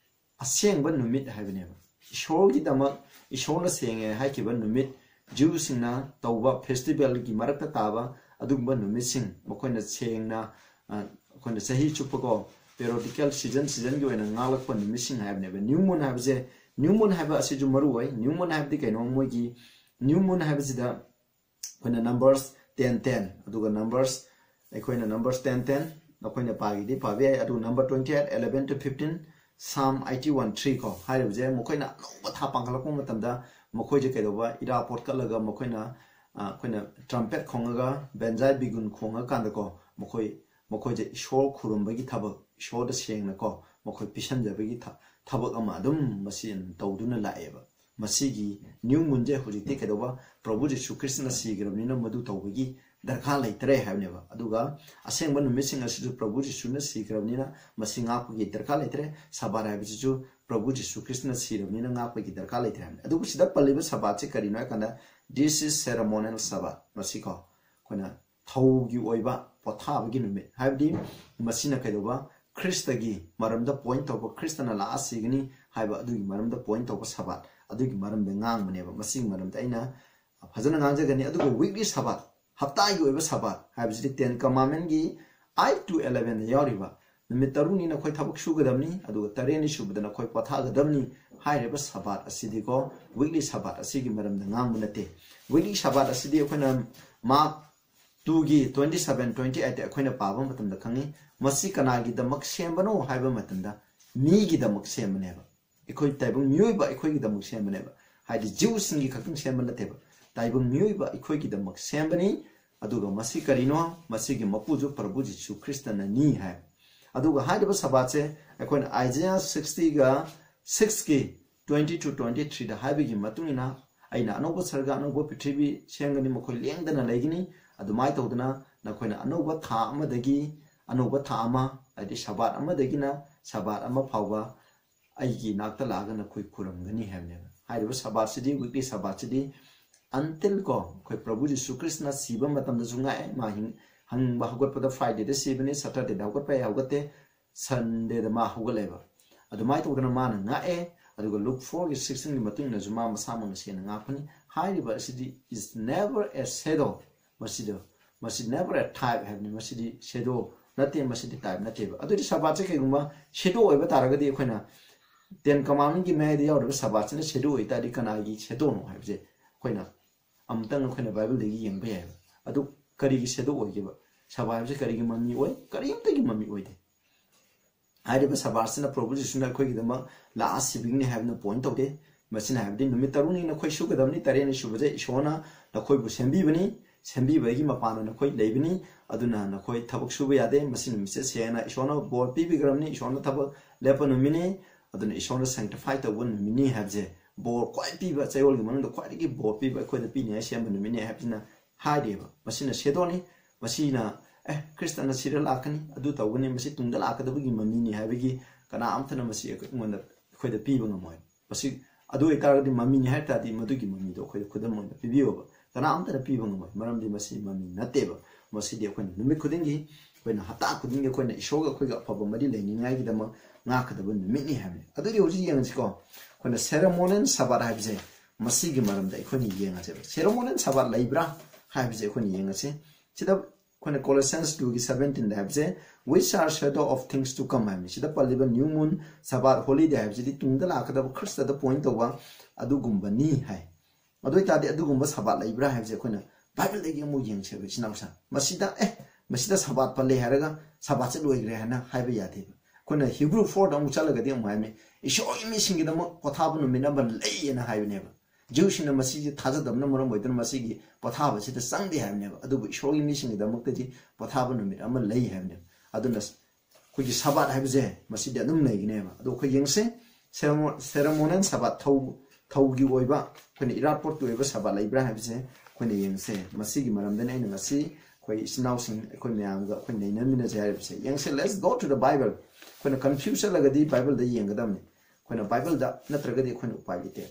ꯑꯁꯦꯡꯕ ꯅꯨꯃꯤꯠ ꯍꯥꯏꯕꯅꯦꯕ꯫ ꯏꯁꯣꯔꯒꯤꯗꯃꯛ, ꯏꯁꯣꯔꯅ ꯁꯦꯡꯉꯦ ꯍꯥꯏꯈꯤꯕ ꯅꯨꯃꯤꯠ, ꯖ꯭ꯌꯨꯁꯤꯡꯅ ꯇꯧꯕ ꯐꯦꯁꯇꯤꯚꯦꯜꯒꯤ ꯃꯔꯛꯇ ꯇꯥꯕ ꯑꯗꯨꯒꯨꯝꯕ ꯅꯨꯃꯤꯠꯁꯤꯡ, ꯃꯈꯣꯏꯅ ꯁꯦꯡꯅ, ꯑ, ꯑꯩꯈꯣꯏꯅ ꯆꯍꯤ ꯆꯨꯞꯄꯀꯣ, ꯄꯦꯔꯣꯗꯤꯀꯦꯜ ꯁꯤꯖꯟ ꯁꯤꯖꯟꯒꯤ ꯑꯣꯏꯅ ꯉꯥꯛꯂꯛꯄ ꯅꯨꯃꯤꯠꯁꯤꯡ ꯍꯥꯏꯕꯅꯦꯕ꯫ ꯅ꯭ꯌꯨ ꯃꯨꯟ ꯍꯥꯏꯕꯁꯦ, ꯅ꯭ꯌꯨ ꯃꯨꯟ ꯍꯥꯏꯕ ꯑꯁꯤꯁꯨ ꯃꯔꯨ ꯑꯣꯏ꯫ ꯅ꯭ꯌꯨ ꯃꯨꯟ ꯍꯥꯏꯕꯗꯤ ꯀꯩꯅꯣ? ꯃꯣꯏꯒꯤ ꯅ꯭ꯌꯨ ꯃꯨꯟ ꯍꯥꯏꯕꯁꯤꯗ ꯑꯩꯈꯣꯏꯅ ꯅꯝꯕꯔꯁ ꯇꯦꯟ ꯇꯦꯟ, ꯑꯗꯨꯒ ꯅꯝꯕꯔꯁ, ꯑꯩꯈꯣꯏꯅ ꯅꯝꯕꯔꯁ ꯇꯦꯟ ꯇꯦꯟ ꯑꯩꯈꯣꯏꯅ ꯄꯥꯒꯦꯗꯤ ꯄꯥꯕ ꯌꯥꯏ꯫ ꯑꯗꯨꯒ number twenty eight, eleven to fifteen, Psalm eighty one three ꯀꯣ, ꯍꯥꯏꯔꯤꯕꯁꯦ ꯃꯈꯣꯏꯅ ꯑꯅꯧꯕ ꯊꯥ ꯄꯥꯡꯈꯠꯂꯛꯄ ꯃꯇꯝꯗ ꯃꯈꯣꯏꯁꯦ ꯀꯩꯗꯧꯕ? ꯏꯔꯥ ꯄꯣꯠ ꯀꯠꯂꯒ ꯃꯈꯣꯏꯅ, ꯑ, ꯑꯩꯈꯣꯏꯅ ꯇ꯭ꯔꯝꯄꯦꯠ ꯈꯣꯡꯉꯒ, ꯕꯦꯟꯖꯥꯏ ꯕꯤꯒꯨꯟ ꯈꯣꯡꯉꯀꯥꯟꯗꯀꯣ, ꯃꯈꯣꯏ ꯃꯈꯣꯏꯁꯦ ꯏꯁꯣꯔ ꯈꯨꯔꯨꯝꯕꯒꯤ ꯊꯕꯛ, ꯏꯁꯣꯔꯗ ꯁꯦꯡꯅꯀꯣ ꯃꯈꯣꯏ ꯄꯤꯁꯟꯖꯕꯒꯤ ꯊ-, ꯊꯕꯛ ꯑꯃ ꯑꯗꯨꯝ ꯃꯁꯤ ꯇꯧꯗꯨꯅ ꯂꯥꯛꯑꯦꯕ꯫ ꯃꯁꯤꯒꯤ new moonꯁꯦ ꯍꯧꯖꯤꯛꯇꯤ ꯀꯩꯗꯧꯕ? ꯄ꯭ꯔꯚꯨ ꯖꯤꯁꯨ ꯈ꯭ꯔꯤꯁꯇꯅ ꯁꯤꯈ꯭ꯔꯕꯅꯤꯅ ꯃꯗꯨ ꯇꯧꯕꯒꯤ ꯗꯔꯀꯥꯔ ꯂꯩꯇ꯭ꯔꯦ ꯍꯥꯏꯕꯅꯦꯕ꯫ ꯑꯗꯨꯒ ꯑꯁꯦꯡꯕ ꯅꯨꯃꯤꯠꯁꯤꯡ ꯑꯁꯤꯁꯨ ꯄ꯭ꯔꯚꯨ ꯖꯤꯁꯨꯅ ꯁꯤꯈ꯭ꯔꯕꯅꯤꯅ ꯃꯁꯤ ꯉꯥꯛꯄꯒꯤ ꯗꯔꯀꯥꯔ ꯂꯩꯇ꯭ꯔꯦ꯫ ꯁꯕꯥꯠ ꯍꯥꯏꯕꯁꯤꯁꯨ ꯄ꯭ꯔꯚꯨ ꯖꯤꯁꯨ ꯈ꯭ꯔꯤꯁꯇꯅ ꯁꯤꯔꯕꯅꯤꯅ ꯉꯥꯛꯄꯒꯤ ꯗꯔꯀꯥꯔ ꯂꯩꯇ꯭ꯔꯦ ꯍꯥꯏꯕꯅꯤ꯫ ꯑꯗꯨꯕꯨ ꯁꯤꯗ ꯄꯜꯂꯤꯕ ꯁꯕꯥꯠꯁꯤ ꯀꯔꯤꯅꯣ ꯍꯥꯏ ꯀꯥꯟꯗ, this is ceremonial Sabbath꯫ ꯃꯁꯤꯀꯣ ꯑꯩꯈꯣꯏꯅ ꯊꯧꯒꯤ ꯑꯣꯏꯕ ꯄꯣꯊꯥꯕꯒꯤ ꯅꯨꯃꯤꯠ, ꯍꯥꯏꯕꯗꯤ ꯃꯁꯤꯅ ꯀꯩꯗꯧꯕ? ꯈ꯭ꯔꯤꯁꯇꯒꯤ ꯃꯔꯝꯗ point ꯇꯧꯕ, ꯈ꯭ꯔꯤꯁꯇꯅ ꯂꯥꯛꯑ ꯁꯤꯒꯅꯤ ꯍꯥꯏꯕ ꯑꯗꯨꯒꯤ ꯃꯔꯝꯗ point ꯇꯧꯕ ꯁꯕꯥꯠ, ꯑꯗꯨꯒꯤ ꯃꯔꯝꯗ ꯉꯥꯡꯕꯅꯦꯕ꯫ ꯃꯁꯤꯒꯤ ꯃꯔꯝꯗ ꯑꯩꯅ ꯐꯖꯅ ꯉꯥꯡꯖꯒꯅꯤ꯫ ꯑꯗꯨꯒ weekly Sabbath, ꯍꯞꯇꯥꯒꯤ ꯑꯣꯏꯕ ꯁꯕꯥꯠ ꯍꯥꯏꯕꯁꯤꯗꯤ Ten Commandmentꯀꯤ eight to elevenꯗ ꯌꯥꯎꯔꯤꯕ ꯅꯨꯃꯤꯠ ꯇꯔꯨꯛꯅꯤ ꯅꯈꯣꯏ ꯊꯕꯛ ꯁꯨꯒꯗꯕꯅꯤ, ꯑꯗꯨꯒ ꯇꯔꯦꯠꯅꯤ ꯁꯨꯕꯗ ꯅꯈꯣꯏ ꯄꯣꯊꯥꯒꯗꯕꯅꯤ ꯍꯥꯏꯔꯤꯕ ꯁꯕꯥꯠ ꯑꯁꯤꯗꯤꯀꯣ, weekly Sabbath ꯑꯁꯤꯒꯤ ꯃꯔꯝꯗ ꯉꯥꯡꯕ ꯅꯠꯇꯦ꯫ Weekly Sabbath ꯑꯁꯤꯗꯤ ꯑꯩꯈꯣꯏꯅ Mark twoꯒꯤ twenty seven, twenty eight ꯑꯩꯈꯣꯏꯅ ꯄꯥꯕ ꯃꯇꯝꯗ ꯈꯪꯉꯤ꯫ ꯃꯁꯤ ꯀꯅꯥꯒꯤꯗꯃꯛ ꯁꯦꯝꯕꯅꯣ ꯍꯥꯏꯕ ꯃꯇꯝꯗ, ꯃꯤꯒꯤꯗꯃꯛ ꯁꯦꯝꯕꯅꯦꯕ꯫ ꯑꯩꯈꯣꯏ ꯇꯥꯏꯕꯪ ꯃꯤꯑꯣꯏꯕ ꯑꯩꯈꯣꯏꯒꯤꯗꯃꯛ ꯁꯦꯝꯕꯅꯦꯕ꯫ ꯍꯥꯏꯗꯤ Jewꯁꯤꯡꯒꯤ ꯈꯛꯇꯪ ꯁꯦꯝꯕ ꯅꯠꯇꯦꯕ, ꯇꯥꯏꯕꯪ ꯃꯤꯑꯣꯏꯕ ꯑꯩꯈꯣꯏꯒꯤꯗꯃꯛ ꯁꯦꯝꯕꯅꯤ꯫ ꯑꯗꯨꯒ ꯃꯁꯤ ꯀꯔꯤꯅꯣ? ꯃꯁꯤꯒꯤ ꯃꯄꯨꯁꯨ ꯄ꯭ꯔꯚꯨ ꯖꯤꯁꯨ ꯈ꯭ꯔꯤꯁꯇꯅꯅꯤ ꯍꯥꯏ꯫ ꯑꯗꯨꯒ ꯍꯥꯏꯔꯤꯕ ꯁꯕꯥꯠꯁꯦ ꯑꯩꯈꯣꯏꯅ Isaiah sixtyꯒ sixꯀꯤ twenty to twenty threeꯗ ꯍꯥꯏꯕꯒꯤ ꯃꯇꯨꯡ ꯏꯟꯅ, "ꯑꯩꯅ ꯑꯅꯧꯕ ꯁꯔꯒ, ꯑꯅꯧꯕ ꯄ꯭ꯔꯤꯊꯤꯕꯤ ꯁꯦꯝꯒꯅꯤ, ꯃꯈꯣꯏ ꯂꯦꯡꯗꯅ ꯂꯩꯒꯅꯤ꯫ ꯑꯗꯨꯃꯥꯏꯅ ꯇꯧꯗꯅ ꯅꯈꯣꯏꯅ ꯑꯅꯧꯕ ꯊꯥ ꯑꯃꯗꯒꯤ ꯑꯅꯧꯕ ꯊꯥ ꯑꯃ, ꯍꯥꯏꯗꯤ ꯁꯕꯥꯠ ꯑꯃꯗꯒꯤꯅ ꯁꯕꯥꯠ ꯑꯃ ꯐꯥꯎꯕ ꯑꯩꯒꯤ ꯅꯥꯛꯇ ꯂꯥꯛꯑꯒ ꯅꯈꯣꯏ ꯈꯨꯔꯨꯝꯒꯅꯤ" ꯍꯥꯏꯕꯅꯦꯕ꯫ ꯍꯥꯏꯔꯤꯕ ꯁꯕꯥꯠꯁꯤꯗꯤ, weekly ꯁꯕꯥꯠꯁꯤꯗꯤ, until ꯀꯣ ꯑꯩꯈꯣꯏ ꯄ꯭ꯔꯚꯨ ꯖꯤꯁꯨ ꯈ꯭ꯔꯤꯁꯇꯅ ꯁꯤꯕ ꯃꯇꯝꯗꯁꯨ ꯉꯥꯛꯑꯦ꯫ ꯃꯥ ꯍꯤꯡ-, ꯍꯤꯡꯕ ꯍꯧꯒꯠꯄꯗ Fridayꯗ ꯁꯤꯕꯅꯤ, Saturdayꯗ ꯍꯧꯒꯠꯄ ꯌꯥꯏ, ꯍꯧꯒꯠꯇꯦ, Sundayꯗ ꯃꯥ ꯍꯧꯒꯠꯂꯦꯕ꯫ ꯑꯗꯨꯃꯥꯏꯅ ꯇꯧꯗꯅ ꯃꯥꯅ ꯉꯥꯛꯑꯦ꯫ ꯑꯗꯨꯒ Luke fourꯒꯤ sixteenꯒꯤ ꯃꯇꯨꯡ ꯏꯟꯅꯁꯨ ꯃꯥ ꯃꯁꯥꯃꯛꯅ ꯁꯦꯡꯅ ꯉꯥꯛꯄꯅꯤ꯫ ꯍꯥꯏꯔꯤꯕ ꯑꯁꯤꯗꯤ is never a shadow꯫ ꯃꯁꯤꯗ, ꯃꯁꯤ never a type ꯍꯥꯏꯕꯅꯤ꯫ ꯃꯁꯤꯗꯤ shadow ꯅꯠꯇꯦ, ꯃꯁꯤꯗꯤ type ꯅꯠꯇꯦꯕ꯫ ꯑꯗꯨꯗꯤ ꯁꯕꯥꯠꯁꯦ ꯀꯩꯒꯨꯝꯕ shadow ꯑꯣꯏꯕ ꯇꯥꯔꯒꯗꯤ, ꯑꯩꯈꯣꯏꯅ Ten Commandmentꯀꯤ ꯃꯌꯥꯏꯗ ꯌꯥꯎꯔꯤꯕ ꯁꯕꯥꯠꯁꯤꯅ shadow ꯑꯣꯏꯇꯥꯔꯗꯤ, ꯀꯅꯥꯒꯤ shadowꯅꯣ ꯍꯥꯏꯕꯁꯦ ꯑꯩꯈꯣꯏꯅ ꯑꯃꯨꯛꯇꯪ ꯑꯩꯈꯣꯏꯅ Bibleꯗꯒꯤ ꯌꯦꯡꯕ ꯌꯥꯏꯕ꯫ ꯑꯗꯨ ꯀꯔꯤꯒꯤ shadow ꯑꯣꯏꯒꯦꯕ? ꯁꯕꯥꯠ ꯍꯥꯏꯕꯁꯦ ꯀꯔꯤꯒꯤ ꯃꯃꯤ ꯑꯣꯏ? ꯀꯔꯤꯝꯇꯒꯤ ꯃꯃꯤ ꯑꯣꯏꯗꯦ꯫ ꯍꯥꯏꯔꯤꯕ ꯁꯕꯥꯠꯁꯤꯅ ꯄ꯭ꯔꯚꯨ ꯖꯤꯁꯨꯅ ꯑꯩꯈꯣꯏꯒꯤꯗꯃꯛ ꯂꯥꯛꯑ ꯁꯤꯕꯤꯒꯅꯤ ꯍꯥꯏꯕꯅ point ꯇꯧꯗꯦ꯫ ꯃꯁꯤꯅ ꯍꯥꯏꯕꯗꯤ ꯅꯨꯃꯤꯠ ꯇꯔꯨꯛꯅꯤ ꯅꯈꯣꯏ ꯁꯨꯒꯗꯕꯅꯤ, ꯇꯔꯦꯠꯅꯤ ꯁꯨꯕꯁꯦ ꯏꯁꯣꯔꯅ ꯅꯈꯣꯏꯕꯨ ꯁꯦꯝꯕꯤꯕꯅꯤ, ꯁꯦꯝꯕꯤꯕꯒꯤ ꯃꯄꯥꯟꯗ ꯅꯈꯣꯏ ꯂꯩꯕꯅꯤ꯫ ꯑꯗꯨꯅ ꯅꯈꯣꯏ ꯊꯕꯛ ꯁꯨꯕ ꯌꯥꯗꯦ꯫ ꯃꯁꯤ ꯅꯨꯃꯤꯠꯁꯦ ꯁꯦꯡꯅ ꯏꯁꯣꯔꯅ ꯕꯣꯔ ꯄꯤꯕꯤꯈ꯭ꯔꯕꯅꯤ꯫ ꯏꯁꯣꯔꯅ ꯊꯕꯛ ꯂꯦꯞꯄ ꯅꯨꯃꯤꯠꯅꯤ꯫ ꯑꯗꯨꯅ ꯏꯁꯣꯔꯅ sanctify ꯇꯧꯕ ꯅꯨꯃꯤꯠꯅꯤ ꯍꯥꯏꯕꯁꯦ, ꯕꯣꯔ ꯈ꯭ꯋꯥꯏ ꯄꯤꯕ, ꯆꯌꯣꯜꯒꯤ ꯃꯅꯨꯡꯗ ꯈ꯭ꯋꯥꯏꯗꯒꯤ ꯕꯣꯔ ꯄꯤꯕ, ꯑꯩꯈꯣꯏꯗ ꯄꯤꯅꯤꯡꯉꯥꯏ ꯁꯦꯝꯕ ꯅꯨꯃꯤꯠꯅꯤ ꯍꯥꯏꯕꯁꯤꯅ ꯍꯥꯏꯔꯤꯑꯕ꯫ ꯃꯁꯤꯅ shadow ꯅꯤ꯫ ꯃꯁꯤꯅ, "ꯑꯦ, ꯈ꯭ꯔꯤꯁꯇꯅ ꯁꯤꯔ ꯂꯥꯛꯀꯅꯤ, ꯑꯗꯨ ꯇꯧꯒꯅꯤ, ꯃꯁꯤ ꯇꯨꯡꯗ ꯂꯥꯛꯀꯗꯕꯒꯤ ꯃꯃꯤꯅꯤ" ꯍꯥꯏꯕꯒꯤ ꯀꯅꯥ ꯑꯝꯇꯅ ꯃꯁꯤ ꯑꯩꯉꯣꯟꯗ, ꯑꯩꯈꯣꯏꯗ ꯄꯤꯕ ꯉꯝꯃꯣꯏ꯫ ꯃꯁꯤ, ꯑꯗꯨ ꯑꯣꯏꯇꯥꯔꯒꯗꯤ ꯃꯃꯤꯅꯤ ꯍꯥꯏ ꯇꯥꯔꯗꯤ ꯃꯗꯨꯒꯤ ꯃꯃꯤꯗꯣ ꯑꯩꯈꯣꯏꯗ ꯈꯨꯗꯝ ꯑꯣꯏꯅ ꯄꯤꯕꯤꯌꯣꯕ꯫ ꯀꯅꯥ ꯑꯝꯇꯅ ꯄꯤꯕ ꯉꯝꯃꯣꯏ, ꯃꯔꯝꯗꯤ ꯃꯁꯤ ꯃꯃꯤ ꯅꯠꯇꯦꯕ꯫ ꯃꯁꯤꯗꯤ ꯑꯩꯈꯣꯏꯅ ꯅꯨꯃꯤꯠ ꯈꯨꯗꯤꯡꯒꯤ, ꯑꯩꯈꯣꯏꯅ ꯍꯞꯇꯥ ꯈꯨꯗꯤꯡꯒꯤ ꯑꯩꯈꯣꯏꯅ ꯏꯁꯣꯔꯒ ꯑꯩꯈꯣꯏꯒ ꯑꯐꯕ ꯃꯔꯤ ꯂꯩꯅꯤꯡꯉꯥꯏꯒꯤꯗꯃꯛ ꯉꯥꯛꯀꯗꯕ ꯅꯨꯃꯤꯠꯅꯤ ꯍꯥꯏꯕꯅꯤ꯫ ꯑꯗꯨꯗꯤ ꯍꯧꯖꯤꯛ ꯌꯦꯡꯉꯁꯤꯀꯣ, ꯑꯩꯈꯣꯏꯅ ceremonial Sabbath ꯍꯥꯏꯕꯁꯦ, ꯃꯁꯤꯒꯤ ꯃꯔꯝꯗ ꯑꯩꯈꯣꯏꯅ ꯌꯦꯡꯉꯁꯦꯕ꯫ Ceremonial Sabbath ꯂꯩꯕ꯭ꯔꯥ ꯍꯥꯏꯕꯁꯦ ꯑꯩꯈꯣꯏꯅ ꯌꯦꯡꯉꯁꯤ꯫ ꯁꯤꯗ ꯑꯩꯈꯣꯏꯅ Colossians two ꯒꯤ seventeen ꯗ ꯍꯥꯏꯕꯁꯦ, "Which are shadow of things to come" ꯍꯥꯏꯕꯅꯤ꯫ ꯁꯤꯗ ꯄꯜꯂꯤꯕ new moon, Sabbath, holiday ꯍꯥꯏꯕꯁꯤꯗꯤ ꯇꯨꯡꯗ ꯂꯥꯛꯀꯗꯕ ꯈ꯭ꯔꯤꯁꯇꯗ point ꯇꯧꯕ ꯑꯗꯨꯒꯨꯝꯕꯅꯤ ꯍꯥꯏ꯫ ꯑꯗꯨ ꯑꯣꯏꯇꯥꯔꯗꯤ ꯑꯗꯨꯒꯨꯝꯕ Sabbath ꯂꯩꯕ꯭ꯔꯥ ꯍꯥꯏꯕꯁꯦ ꯑꯩꯈꯣꯏꯅ Bible ꯗꯒꯤ ꯑꯃꯨꯛ ꯌꯦꯡꯁꯦꯕ, ꯏꯆꯤꯟ ꯏꯅꯥꯎꯁꯥ꯫ ꯃꯁꯤꯗ, "ꯑꯦ, ꯃꯁꯤꯗ Sabbath ꯄꯜꯂꯦ" ꯍꯥꯏꯔꯒ Sabbath ꯁꯦ ꯂꯣꯏꯈ꯭ꯔꯦ ꯍꯥꯏꯅ ꯍꯥꯏꯕ ꯌꯥꯗꯦꯕ꯫ ꯑꯩꯈꯣꯏꯅ Hebrew four ꯗ ꯑꯃꯨꯛ ꯆꯠꯂꯒꯗꯤ ꯑꯃꯨꯛ ꯍꯥꯏꯕꯅꯤ, "ꯏꯁꯣꯔꯒꯤ ꯃꯤꯁꯤꯡꯒꯤꯗꯃꯛ ꯄꯣꯊꯥꯕ ꯅꯨꯃꯤꯠ ꯑꯃ ꯂꯩ" ꯍꯥꯏꯅ ꯍꯥꯏꯕꯅꯦꯕ꯫ ꯖ꯭ꯌꯨꯁꯤꯡꯅ ꯃꯁꯤꯁꯦ ꯊꯥꯖꯗꯕꯅ ꯃꯔꯝ ꯑꯣꯏꯗꯨꯅ ꯃꯁꯤꯒꯤ ꯄꯣꯊꯥꯕꯁꯤꯗ ꯆꯪꯗꯦ ꯍꯥꯏꯕꯅꯦꯕ꯫ ꯑꯗꯨꯕꯨ ꯏꯁꯣꯔꯒꯤ ꯃꯤꯁꯤꯡꯒꯤꯗꯃꯛꯇꯗꯤ ꯄꯣꯊꯥꯕ ꯅꯨꯃꯤꯠ ꯑꯃ ꯂꯩ ꯍꯥꯏꯕꯅꯦꯕ꯫ ꯑꯗꯨꯅ ꯑꯩꯈꯣꯏꯒꯤ Sabbath ꯍꯥꯏꯕꯁꯦ ꯃꯁꯤꯗꯤ ꯑꯗꯨꯝ ꯂꯩꯒꯅꯦꯕ꯫ ꯑꯗꯣ ꯑꯩꯈꯣꯏ ꯌꯦꯡꯁꯦ, ceremonial Sabbath, ꯊꯧ-, ꯊꯧꯒꯤ ꯑꯣꯏꯕ, ꯑꯩꯈꯣꯏꯅ ꯏꯔꯥꯠꯄꯣꯠꯀꯤ ꯑꯣꯏꯕ Sabbath ꯂꯩꯕ꯭ꯔꯥ ꯍꯥꯏꯕꯁꯦ ꯑꯩꯈꯣꯏꯅ ꯌꯦꯡꯁꯦ꯫ ꯃꯁꯤꯒꯤ ꯃꯔꯝꯗꯅꯤ ꯑꯩꯅ ꯉꯁꯤ ꯑꯩꯈꯣꯏ ꯏꯆꯤꯟ ꯏꯅꯥꯎꯁꯤꯡ, ꯑꯩꯈꯣꯏ ꯃꯌꯥꯝꯒ ꯑꯩꯈꯣꯏ ꯅꯩꯅꯃꯤꯟꯅꯁꯦ ꯍꯥꯏꯔꯤꯕꯁꯦ꯫ ꯌꯦꯡꯁꯦ, let's go to the Bible꯫ ꯑꯩꯈꯣꯏꯅ confuse ꯆꯠꯂꯒꯗꯤ Bible ꯗ ꯌꯦꯡꯒꯗꯕꯅꯤ꯫ ꯑꯩꯈꯣꯏꯅ Bible ꯗ ꯅꯠꯇ꯭ꯔꯒꯗꯤ ꯑꯩꯈꯣꯏꯅ ꯎꯄꯥꯏ ꯂꯩꯇꯦ꯫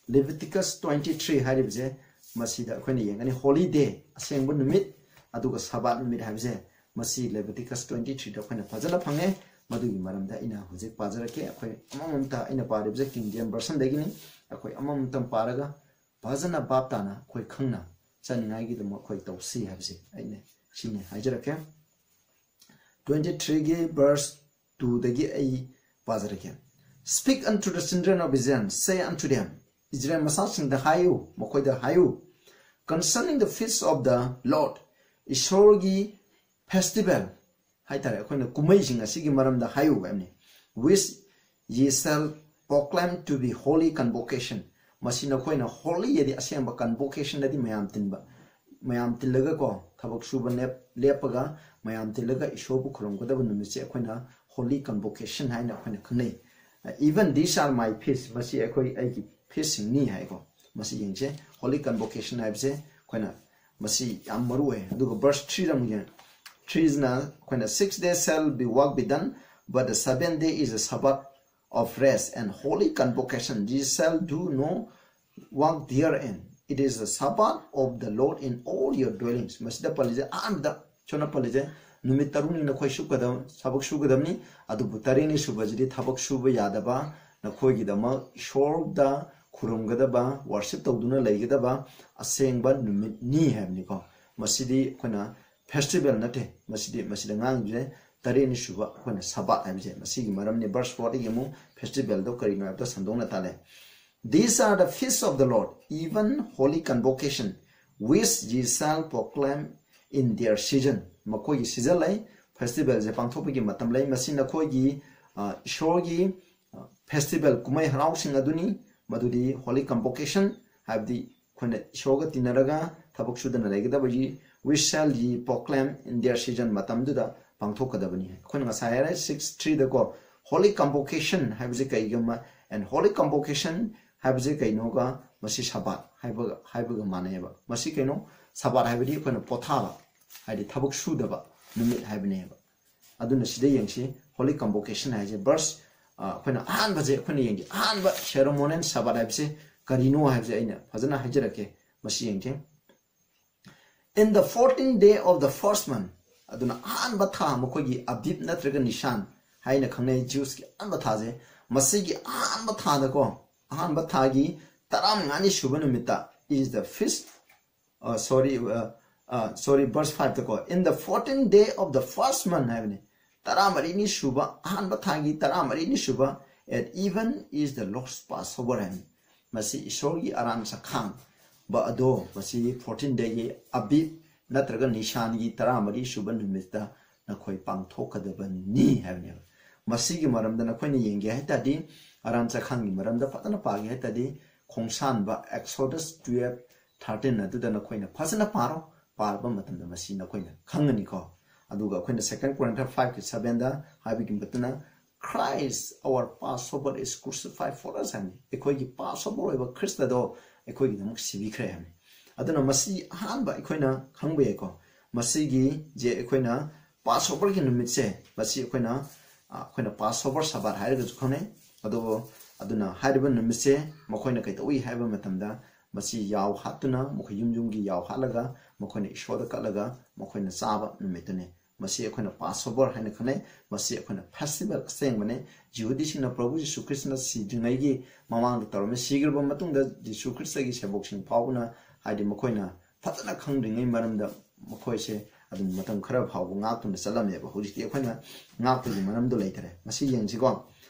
Leviticus twenty three ꯍꯥꯏꯔꯤꯕꯁꯦ, ꯃꯁꯤꯗ ꯑꯩꯈꯣꯏꯅ ꯌꯦꯡꯒꯅꯤ, holiday, ꯑꯁꯦꯡꯕ ꯅꯨꯃꯤꯠ, ꯑꯗꯨꯒ Sabbath ꯅꯨꯃꯤꯠ ꯍꯥꯏꯕꯁꯦ, ꯃꯁꯤ Leviticus twenty three ꯗ ꯑꯩꯈꯣꯏꯅ ꯐꯖꯅ ꯐꯪꯉꯦ꯫ ꯃꯗꯨꯒꯤ ꯃꯔꯝꯗ ꯑꯩꯅ ꯍꯧꯖꯤꯛ ꯄꯥꯖꯔꯛꯀꯦ꯫ ꯑꯩꯈꯣꯏ ꯑꯃꯃꯝꯇ, ꯑꯩꯅ ꯄꯥꯔꯤꯕꯁꯦ King James version ꯗꯒꯤꯅꯤ꯫ ꯑꯩꯈꯣꯏ ꯑꯃꯃꯝꯇ ꯄꯥꯔꯒ ꯐꯖꯅ ꯚꯥꯞ ꯇꯥꯅ ꯑꯩꯈꯣꯏ ꯈꯪꯅ ꯆꯠꯅꯤꯡꯉꯥꯏꯒꯤꯗꯃꯛ ꯑꯩꯈꯣꯏ ꯇꯧꯁꯤ ꯍꯥꯏꯕꯁꯦ ꯑꯩꯅ ꯁꯤꯅꯤ ꯍꯥꯏꯖꯔꯛꯀꯦ꯫ Twenty three ꯒꯤ verse two ꯗꯒꯤ ꯑꯩ ꯄꯥꯖꯔꯛꯀꯦ꯫ "Speak unto the children of Israel, say unto them", Israel ꯃꯆꯥꯁꯤꯡꯗ ꯍꯥꯏꯌꯨ, ꯃꯈꯣꯏꯗ ꯍꯥꯏꯌꯨ, "concerning the feast of the Lord", ꯏꯁꯣꯔꯒꯤ festival ꯍꯥꯏꯇꯥꯔꯦ, ꯑꯩꯈꯣꯏꯅ ꯀꯨꯝꯍꯩꯁꯤꯡ ꯑꯁꯤꯒꯤ ꯃꯔꯝꯗ ꯍꯥꯏꯌꯨ ꯍꯥꯏꯕꯅꯤ꯫ "Which ye shall proclaim to be holy convocation", ꯃꯁꯤ ꯅꯈꯣꯏꯅ holy ꯍꯥꯏꯗꯤ ꯑꯁꯦꯡꯕ, convocation ꯍꯥꯏꯗꯤ ꯃꯌꯥꯝ ꯇꯤꯟꯕ, ꯃꯌꯥꯝ ꯇꯤꯜꯂꯒꯀꯣ, ꯊꯕꯛ ꯁꯨꯕ ꯅꯦꯞ- ꯂꯦꯞꯄꯒ ꯃꯌꯥꯝ ꯇꯤꯜꯂꯒ ꯏꯁꯣꯔꯕꯨ ꯈꯨꯔꯨꯝꯒꯗꯕ ꯅꯨꯃꯤꯠꯁꯦ ꯑꯩꯈꯣꯏꯅ Holy Convocation ꯍꯥꯏꯅ ꯑꯩꯈꯣꯏꯅ ꯈꯪꯅꯩ꯫ Even these are my feasts, ꯃꯁꯤ ꯑꯩꯈꯣꯏ ꯑꯩꯒꯤ ꯐꯤꯁꯁꯤꯡꯅꯤ ꯍꯥꯏꯀꯣ꯫ ꯃꯁꯤ ꯌꯦꯡꯁꯦ, Holy Convocation ꯍꯥꯏꯕꯁꯦ ꯑꯩꯈꯣꯏꯅ ꯃꯁꯤ ꯌꯥꯝ ꯃꯔꯨ ꯑꯣꯏ꯫ ꯑꯗꯨꯒ verse three ꯗ ꯑꯃꯨꯛ ꯌꯦꯡ- three ꯁꯤꯅ ꯑꯩꯈꯣꯏꯅ, "Six days shall be work be done, but the seventh day is a Sabbath of rest and holy convocation. Ye shall do no work therein. It is the Sabbath of the Lord in all your dwellings." ꯃꯁꯤꯗ ꯄꯜꯂꯤꯁꯦ, ꯑꯍꯥꯟꯕꯗ ꯁꯣꯝꯅ ꯄꯜꯂꯤꯁꯦ, ꯅꯨꯃꯤꯠ ꯇꯔꯨꯛꯅꯤ ꯅꯈꯣꯏ ꯁꯨꯒꯗꯕ, ꯊꯕꯛ ꯁꯨꯒꯗꯕꯅꯤ, ꯑꯗꯨꯕꯨ ꯇꯔꯦꯠꯅꯤ ꯁꯨꯕꯁꯤꯗꯤ ꯊꯕꯛ ꯁꯨꯕ ꯌꯥꯗꯕ, ꯅꯈꯣꯏꯒꯤꯗꯃꯛ ꯏꯁꯣꯔꯗ ꯈꯨꯔꯨꯝꯒꯗꯕ, worship ꯇꯧꯗꯨꯅ ꯂꯩꯒꯗꯕ ꯑꯁꯦꯡꯕ ꯅꯨꯃꯤꯠꯅꯤ ꯍꯥꯏꯕꯅꯤꯀꯣ꯫ ꯃꯁꯤꯗꯤ ꯑꯩꯈꯣꯏꯅ festival ꯅꯠꯇꯦ, ꯃꯁꯤꯗꯤ, ꯃꯁꯤꯗ ꯉꯥꯡꯉꯤꯁꯦ ꯇꯔꯦꯠꯅꯤ ꯁꯨꯕ ꯑꯩꯈꯣꯏꯅ Sabbath ꯍꯥꯏꯕꯁꯦ ꯃꯁꯤꯒꯤ ꯃꯔꯝꯅꯤ꯫ Verse four ꯗꯒꯤ ꯑꯃꯨꯛ festival ꯗꯣ ꯀꯔꯤꯅꯣ ꯍꯥꯏꯕꯗꯣ ꯁꯟꯗꯣꯛꯅ ꯇꯥꯜꯂꯦ꯫ "These are the feasts of the Lord, even holy convocation, which ye shall proclaim in their season." ꯃꯈꯣꯏꯒꯤ season ꯂꯩ, festival ꯁꯦ ꯄꯥꯡꯊꯣꯛꯄꯒꯤ ꯃꯇꯝ ꯂꯩ꯫ ꯃꯁꯤ ꯅꯈꯣꯏꯒꯤ, ꯑ, ꯏꯁꯣꯔꯒꯤ, ꯑ, festival, ꯀꯨꯝꯍꯩ ꯍꯔꯥꯎꯁꯤꯡ ꯑꯗꯨꯅꯤ꯫ ꯃꯗꯨꯗꯤ Holy Convocation, ꯍꯥꯏꯕꯗꯤ ꯑꯩꯈꯣꯏꯅ ꯏꯁꯣꯔꯒ ꯇꯤꯟꯅꯔꯒ ꯊꯕꯛ ꯁꯨꯗꯅ ꯂꯩꯒꯗꯕꯒꯤ, "Which shall ye proclaim in their season", ꯃꯇꯝꯗꯨꯗ ꯄꯥꯡꯊꯣꯛꯀꯗꯕꯅꯤ꯫ ꯑꯩꯈꯣꯏꯅ ꯉꯁꯥꯏ ꯍꯥꯏꯔꯦ six three ꯗꯀꯣ, Holy Convocation ꯍꯥꯏꯕꯁꯦ ꯀꯩꯒꯨꯝꯕ, and Holy Convocation ꯍꯥꯏꯕꯁꯦ ꯀꯩꯅꯣꯒ, ꯃꯁꯤ Sabbath ꯍꯥꯏꯕꯒ, ꯍꯥꯏꯕꯒ ꯃꯥꯟꯅꯩꯑꯕ꯫ ꯃꯁꯤ ꯀꯩꯅꯣ? Sabbath ꯍꯥꯏꯕꯗꯤ ꯑꯩꯈꯣꯏꯅ ꯄꯣꯊꯥꯕ, ꯍꯥꯏꯗꯤ ꯊꯕꯛ ꯁꯨꯗꯕ ꯅꯨꯃꯤꯠ ꯍꯥꯏꯕꯅꯦꯕ꯫ ꯑꯗꯨꯅ ꯁꯤꯗ ꯌꯦꯡꯁꯤ, Holy Convocation ꯍꯥꯏꯁꯦ verse, ꯑ, ꯑꯩꯈꯣꯏꯅ ꯑꯍꯥꯟꯕꯁꯦ ꯑꯩꯈꯣꯏꯅ ꯌꯦꯡꯁꯤ, ꯑꯍꯥꯟꯕ ceremonial Sabbath ꯍꯥꯏꯕꯁꯦ ꯀꯔꯤꯅꯣ ꯍꯥꯏꯕꯁꯦ ꯑꯩꯅ ꯐꯖꯅ ꯍꯥꯏꯖꯔꯛꯀꯦ꯫ ꯃꯁꯤ ꯌꯦꯡꯁꯤ꯫ "In the fourteenth day of the first month", ꯑꯗꯨꯅ ꯑꯍꯥꯟꯕ ꯊꯥ, ꯃꯈꯣꯏꯒꯤ Abib ꯅꯠꯇ꯭ꯔꯒ Nisan ꯍꯥꯏꯅ ꯈꯪꯅꯩ, Jews ꯀꯤ ꯑꯍꯥꯟꯕ ꯊꯥꯁꯦ, ꯃꯁꯤꯒꯤ ꯑꯍꯥꯟꯕ ꯊꯥꯗꯀꯣ, ꯑꯍꯥꯟꯕ ꯊꯥꯒꯤ ꯇꯔꯥꯃꯉꯥꯅꯤ ꯁꯨꯕ ꯅꯨꯃꯤꯠꯇ is the feast, ꯑ, sorry, ꯑ, ꯑ, sorry, verse five ꯇꯀꯣ, "In the fourteenth day of the first month" ꯍꯥꯏꯕꯅꯤ, ꯇꯔꯥꯃꯔꯤꯅꯤ ꯁꯨꯕ, ꯑꯍꯥꯟꯕ ꯊꯥꯒꯤ ꯇꯔꯥꯃꯔꯤꯅꯤ ꯁꯨꯕ, "at even is the Lord's Passover" ꯍꯥꯏꯕꯅꯤ꯫ ꯃꯁꯤ ꯏꯁꯣꯔꯒꯤ ꯑꯔꯥꯟ ꯆꯈꯥꯡꯕ ꯑꯗꯣ, ꯃꯁꯤ fourteen day ꯒꯤ Abib ꯅꯠꯇ꯭ꯔꯒ Nisan ꯒꯤ ꯇꯔꯥꯃꯔꯤ ꯁꯨꯕ ꯅꯨꯃꯤꯠꯇ ꯅꯈꯣꯏ ꯄꯥꯡꯊꯣꯛꯀꯗꯕꯅꯤ ꯍꯥꯏꯕꯅꯦꯕ꯫ ꯃꯁꯤꯒꯤ ꯃꯔꯝꯗ ꯅꯈꯣꯏꯅ ꯌꯦꯡꯒꯦ ꯍꯥꯏ ꯇꯥꯔꯗꯤ, ꯑꯔꯥꯟ ꯆꯈꯥꯡꯒꯤ ꯃꯔꯝꯗ ꯐꯖꯅ ꯄꯥꯒꯦ ꯍꯥꯏ ꯇꯥꯔꯗꯤ, ꯈꯣꯡꯁꯥꯟꯕ Exodus twelve, ꯊꯥꯔꯇꯤꯟ ꯑꯗꯨꯗ ꯅꯈꯣꯏꯅ ꯐꯖꯅ ꯄꯥꯔꯣ꯫ ꯄꯥꯔꯕ ꯃꯇꯝꯗ ꯃꯁꯤ ꯅꯈꯣꯏꯅ ꯈꯪꯒꯅꯤꯀꯣ꯫ ꯑꯗꯨꯒ ꯑꯩꯈꯣꯏꯅ Second Corinthians five ꯀꯤ seven ꯗ ꯍꯥꯏꯕꯒꯤ ꯃꯇꯨꯡ ꯏꯟꯅ, "Christ our Passover is crucified for us" ꯍꯥꯏꯕꯅꯤ꯫ ꯑꯩꯈꯣꯏꯒꯤ Passover ꯑꯣꯏꯕ ꯈ꯭ꯔꯤꯁꯇꯗꯣ ꯑꯩꯈꯣꯏꯒꯤꯗꯃꯛ ꯁꯤꯕꯤꯈ꯭ꯔꯦ ꯍꯥꯏꯕꯅꯤ꯫ ꯑꯗꯨꯅ ꯃꯁꯤ ꯑꯍꯥꯟꯕ ꯑꯩꯈꯣꯏꯅ ꯈꯪꯕ ꯌꯥꯏꯀꯣ꯫ ꯃꯁꯤꯒꯤ ꯖꯦ ꯑꯩꯈꯣꯏꯅ Passover ꯒꯤ ꯅꯨꯃꯤꯠꯁꯦ, ꯃꯁꯤ ꯑꯩꯈꯣꯏꯅ, ꯑ, ꯑꯩꯈꯣꯏꯅ Passover Sabbath ꯍꯥꯏꯔꯒꯁꯨ ꯈꯪꯅꯩ꯫ ꯑꯗꯨꯕꯨ ꯑꯗꯨꯅ ꯍꯥꯏꯔꯤꯕ ꯅꯨꯃꯤꯠꯁꯦ ꯃꯈꯣꯏꯅ ꯀꯩꯗꯧꯏ ꯍꯥꯏꯕ ꯃꯇꯝꯗ, ꯃꯁꯤ ꯌꯥꯎ ꯍꯥꯠꯇꯨꯅ, ꯃꯈꯣꯏ ꯌꯨꯝ ꯌꯨꯝꯒꯤ ꯌꯥꯎ ꯍꯥꯠꯂꯒ ꯃꯈꯣꯏꯅ ꯏꯁꯣꯔꯗ ꯀꯠꯂꯒ ꯃꯈꯣꯏꯅ ꯆꯥꯕ ꯅꯨꯃꯤꯠꯇꯨꯅꯤ꯫ ꯃꯁꯤ ꯑꯩꯈꯣꯏꯅ Passover ꯍꯥꯏꯅ ꯈꯪꯅꯩ꯫ ꯃꯁꯤ ꯑꯩꯈꯣꯏꯅ festival ꯑꯁꯦꯡꯕꯅꯤ꯫ ꯌꯤꯍꯨꯗꯤꯁꯤꯡꯅ ꯄ꯭ꯔꯚꯨ ꯖꯤꯁꯨ ꯈ꯭ꯔꯤꯁꯇꯅ ꯁꯤꯗ꯭ꯔꯤꯉꯩꯒꯤ ꯃꯃꯥꯡꯗ ꯇꯧꯔꯝꯃꯤ꯫ ꯁꯤꯈ꯭ꯔꯕ ꯃꯇꯨꯡꯗ ꯖꯤꯁꯨ ꯈ꯭ꯔꯤꯁꯇꯒꯤ ꯁꯦꯕꯣꯛꯁꯤꯡ ꯐꯥꯎꯕꯅ, ꯍꯥꯏꯗꯤ ꯃꯈꯣꯏꯅ ꯐꯖꯅ ꯈꯪꯗ꯭ꯔꯤꯉꯩ ꯃꯔꯝꯗ ꯃꯈꯣꯏꯁꯦ ꯑꯗꯨꯝ ꯃꯇꯝ ꯈꯔ ꯐꯥꯎꯕ ꯉꯥꯛꯇꯨꯅ ꯆꯠꯂꯝꯃꯦꯕ꯫ ꯍꯧꯖꯤꯛꯇꯤ ꯑꯩꯈꯣꯏꯅ ꯉꯥꯛꯄꯒꯤ ꯃꯔꯝꯗꯣ ꯂꯩꯇꯔꯦ꯫ ꯃꯁꯤ ꯌꯦꯡꯁꯤꯀꯣ꯫